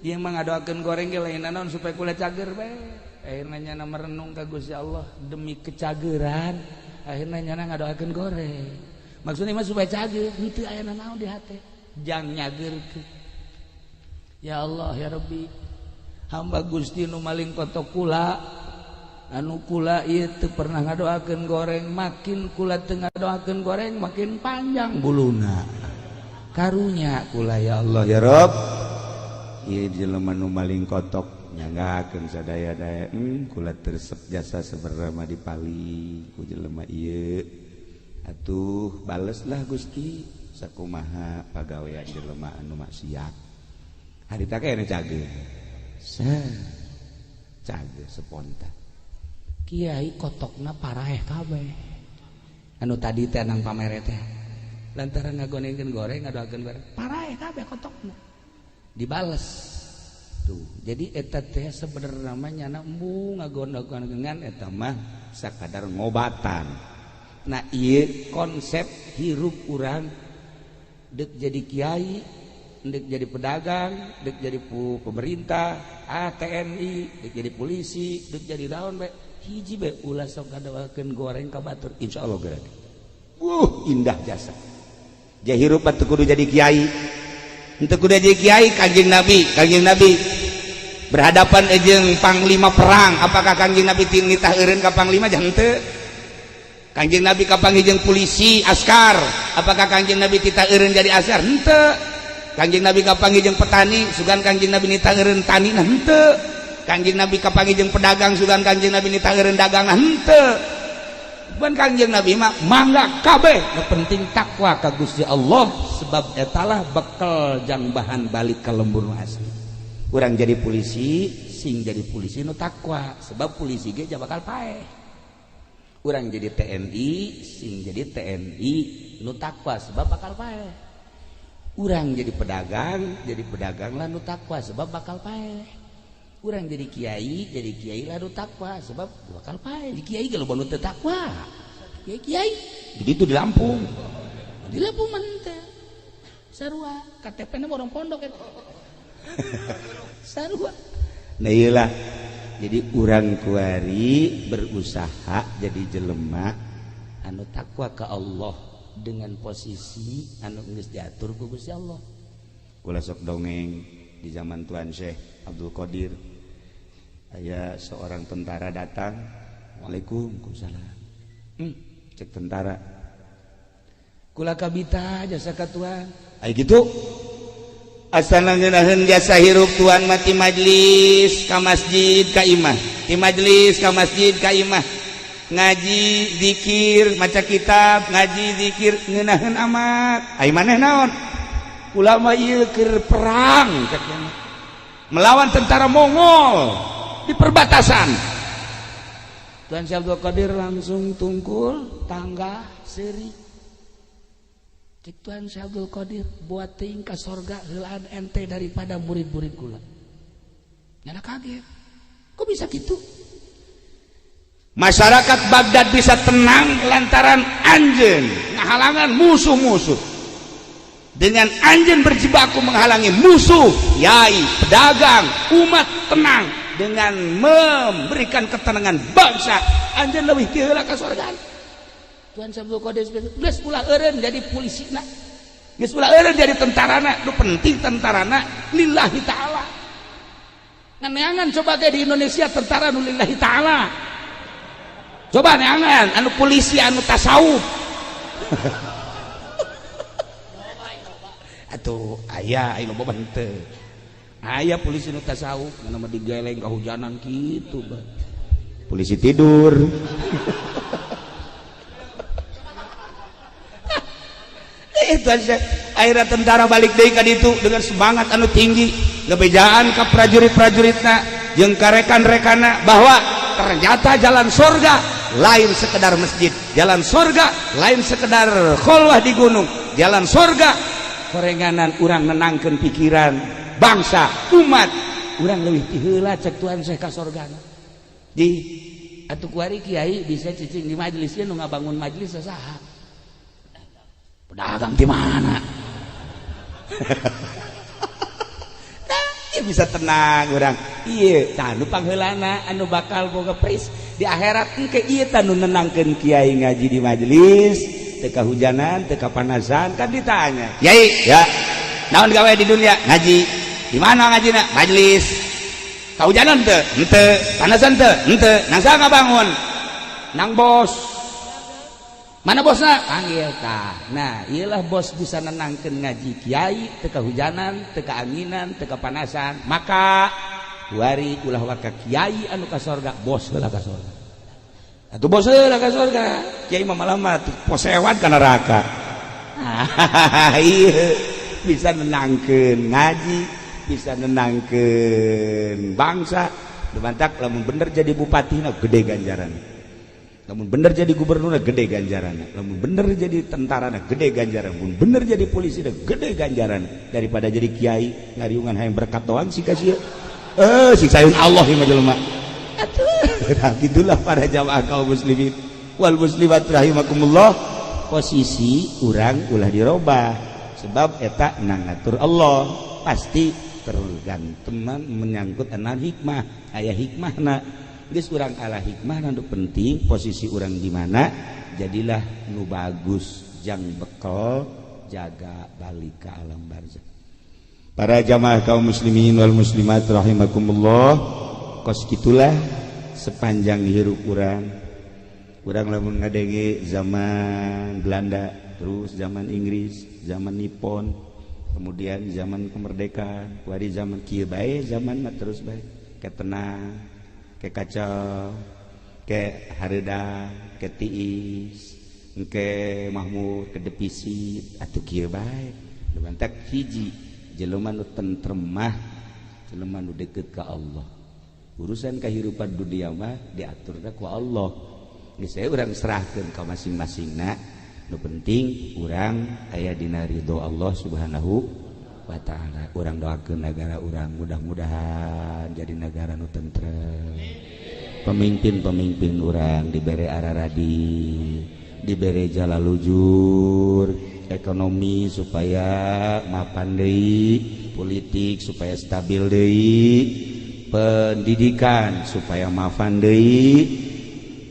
Ieu mah ngadoakeun goreng ge lain naon supaya kula cager bae. Akhirna nyana merenung ka Gusti Allah demi kecageran, akhirna nyana ngadoakeun goreng. Maksudnya mah supaya cager, henteu aya naon di hate. Jang nyageurkeun. Ya Allah ya Rabbi, hamba Gusti nu maling kotok kula, anu kula ieu teu pernah ngadoakeun goreng, makin kula teu ngadoakeun goreng makin panjang buluna. Karunya kula ya Allah ya Rabb. Ieu jelema nu maling kotok nyanggakeun sadaya-daya, kula tersep jasa sebenarnya mah dipaling ku jelema ieu. Atuh baleslah Gusti sakumaha pagawean jelema anu maksiat. Harita kene cager. Cager spontan. Kiai kotokna paraeh kabeh. Anu tadi teh nang pamere teh. Lantaran ngagonengkeun goreng, ngadoakeun goreng, paraeh kabeh kotokna. Dibales. Tuh, jadi eta teh sebenarnya mah nyana embung ngagondogan eta mah sakadar ngobatan. Nah, ieu konsep hirup urang deuk jadi kiai, dek jadi pedagang, dek jadi pemerintah, TNI, dek jadi polisi, dek jadi daun bae. Hiji bae, ulah sok ngadoakeun goreng ka batur, insyaallah geura. Indah jasa. Ja hirup teu kudu jadi kiai. Henteu kudu jadi kiai. Kanjeng Nabi, Kanjeng Nabi berhadapan jeung panglima perang, apakah Kanjeng Nabi nitah eureun ka panglima? Jangan henteu. Kanjeng Nabi kapanggih jeung polisi askar, apakah Kanjeng Nabi titah eureun jadi askar? Henteu. Kanjeng Nabi kapanggih jeung petani, sugan Kanjeng Nabi nitah eureun tani? Nah, henteu. Kanjeng Nabi kapanggih jeung pedagang, sugan Kanjeng Nabi nitah eureun dagang? Nah, henteu. Bukan, Kanjeng Nabi mah mangga kabeh, nu penting takwa ka Gusti Allah, sebab etalah bekal jang bahan balik ke lembur asli. Urang jadi polisi sing jadi polisi nu takwa sebab polisi ge bakal paeh. Urang jadi TNI sing jadi TNI nu takwa sebab bakal paeh. Urang jadi pedagang lah nu takwa sebab bakal paeh. Urang jadi kiai lah nu takwa sebab bakal paeh. Di kiai ge loba nu teu takwa. Kiai jadi itu di Lampung. Di Lampung mah teh. Sarua KTP-na orang pondok eta. Sarua. Nah iyalah. Jadi urang kuari berusaha jadi jelema anu takwa ke Allah dengan posisi anu geus diatur ku Gusti Allah. Kula sok dongeng di zaman Tuan Syekh Abdul Qadir. Aya seorang tentara datang, waalaikumsalam. Cek tentara. Kula kabita jasa ka tuan. Ai kitu. Asana ngeunaheun jasa hirup tuan mati majlis ka masjid ka imah. Ti majlis ka masjid ka imah. Ngaji zikir maca kitab, ngaji zikir ngeunaheun amat. Ai maneh naon? Kula mah ieu keur perang cek melawan tentara Mongol di perbatasan. Tuan Syekh Abdul Qadir langsung tungkul tangga seuri. Cek Tuan Syekh Abdul Qadir buat teuing ka sorga heulaan ente daripada murid-murid kula. Nyana kaget. Kok bisa gitu? Masyarakat Baghdad bisa tenang lantaran anjeun ngahalangan musuh-musuh. Dengan anjeun berjibaku menghalangi musuh, yai, pedagang, umat tenang dengan memberikan ketenangan bangsa. Anjeun leuwih ti heula ka sorga. Tuan Syekh Abdul Qadir geus ulah eureun jadi polisina. Geus ulah eureun jadi tentarana, nu penting tentarana lillahi ta'ala. Neangan coba ge di Indonesia tentara nu lillahi ta'ala. Coba neangan anu polisi anu tasawuf. Atuh aya aya loba henteu. Aya polisi nu tasawuf mana mah digeleng kahujanan kitu bah. Polisi tidur. Itu aja. Akhirnya tentara balik deui ka ditu dengan semangat anu tinggi, ngebejaan ka prajurit-prajuritna jeung ka rekan-rekanna bahwa ternyata jalan surga lain sekedar masjid, jalan surga lain sekedar kholwah di gunung, jalan surga korenganan urang nenangkeun pikiran bangsa, umat, urang leuwih ti heula cek Tuhan Syekh ka sorgana. Di atuh kuari kiai bisa cicing di majelis ieu nu ngabangun majelis saha? Pedagang di mana? Nah, bisa tenang urang. Ieu tah nu pangheulana anu bakal boga pris di akhirat engke ieu tah nu nenangkeun kiai ngaji di majelis, teu kahujanan, teu kapanasan kan ditanya. Kiai, ya. Naon gawe di dunia? Ngaji. Di mana ngajina? Majelis. Kahujanan teu? Henteu. Panasan teu? Henteu. Nang saha ngabangun? Nang bos. Mana bosna? Panggil tah. Nah, iyalah bos bisa nenangkeun ngaji kiai teu kahujanan, teu kaanginan, teu kapanasan. Maka wari ulah waka kiai anu ka sorga, bos heula ka sorga. Atuh bos heula ka sorga. Kiai mah malah mah posewat ka neraka. Ieu bisa nenangkeun ngaji, bisa nenangkeun bangsa. Dumantak lamun bener jadi bupatina gede ganjaran. Lamun bener jadi gubernur gede ganjaran, lamun bener jadi tentara gede ganjaran, lamun bener jadi polisi gede ganjaran daripada jadi kiai ngariungan hayang berkat doang sih kasih. Siksaeun Allah ieu mah jelema. Atuh, nah, gitulah para jamaah kaum muslimin wal muslimat rahimakumullah. Posisi urang ulah dirobah sebab eta nang ngatur Allah pasti tergantung menyangkut anu hikmah, aya hikmahna. Geus urang ala hikmah nu penting posisi urang di mana jadilah nu bagus jang bekal jaga balik ke alam barzah. Para jamaah kaum muslimin wal muslimat rahimakumullah, kos kitulah sepanjang hirup urang. Urang lamun ngadenge zaman Belanda, terus zaman Inggris, zaman Nippon, kemudian zaman kemerdekaan, kuari zaman kieu bae, zaman mah terus bae ketenang, ke kacau, ke hareudang, ke tiis, ke mahmur, ke defisit, atuh kieu bae. Dumantak hiji jelema nu tentrem mah Jelema nu deket ka Allah, urusan kehidupan dunia mah diaturna ku Allah. Geus saya urang serahkeun ka masing-masingna. Nu penting urang aya dina ridho Allah Subhanahu wa taala. Urang doakeun negara urang mudah-mudahan jadi negara nu tentrem. Pemimpin-pemimpin urang dibere araradi, dibere jalalujur, ekonomi supaya mapan deui, politik supaya stabil deui, pendidikan supaya mapan deui.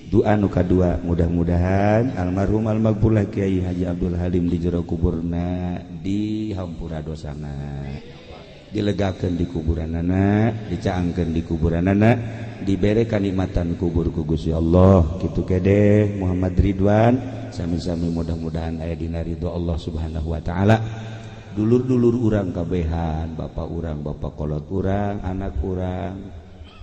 Doa nu kadua, mudah-mudahan almarhum almaghfurlah Kiai Haji Abdul Halim di jero kuburna dihampura dosana, dilegakeun di kuburanana, dicaangkeun di kuburanana, dibere kanikmatan kubur ku Gusti Allah. Kitu kede Muhammad Ridwan, sami-sami mudah-mudahan aya dina ridho Allah Subhanahu wa taala. Dulur-dulur urang kabehan, bapak urang, bapak kolot urang, anak urang,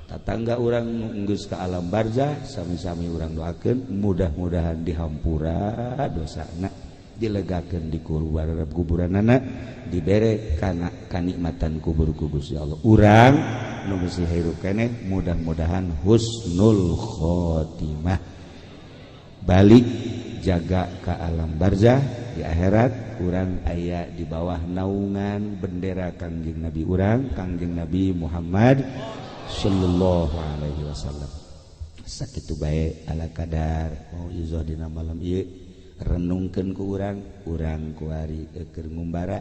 tatangga urang geus ka alam barzah, sami-sami urang doakeun mudah-mudahan dihampura dosana, dilegakeun di kuburanana, dibere kana kanikmatan kubur ku Gusti Allah. Urang nu masih hirup keneh mudah-mudahan husnul khotimah, balik jaga ke alam barzah di akhirat urang aya di bawah naungan bendera Kangjeng Nabi urang, Kangjeng Nabi Muhammad sallallahu alaihi wasallam. Sakitu bae ala kadar mauizah dina malam ieu, renungkeun ku urang, urang kuari keur ngumbara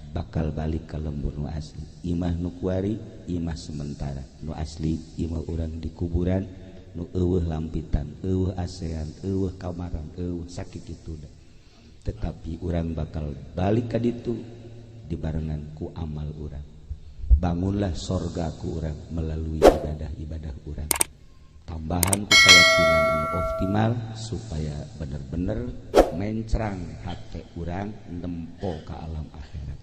bakal balik ka lembur nu asli. Imah nu kuari imah sementara, nu asli imah urang di kuburan nu eueuh lampitan, eueuh asean, eueuh kamaran, eueuh sakit itu. Tetapi urang bakal balik ka ditu dibarengan ku amal urang. Bangunlah sorga ku urang melalui ibadah-ibadah urang. Tambahan ku keyakinan anu optimal supaya bener-bener mencrang hati urang nempo ke alam akhirat.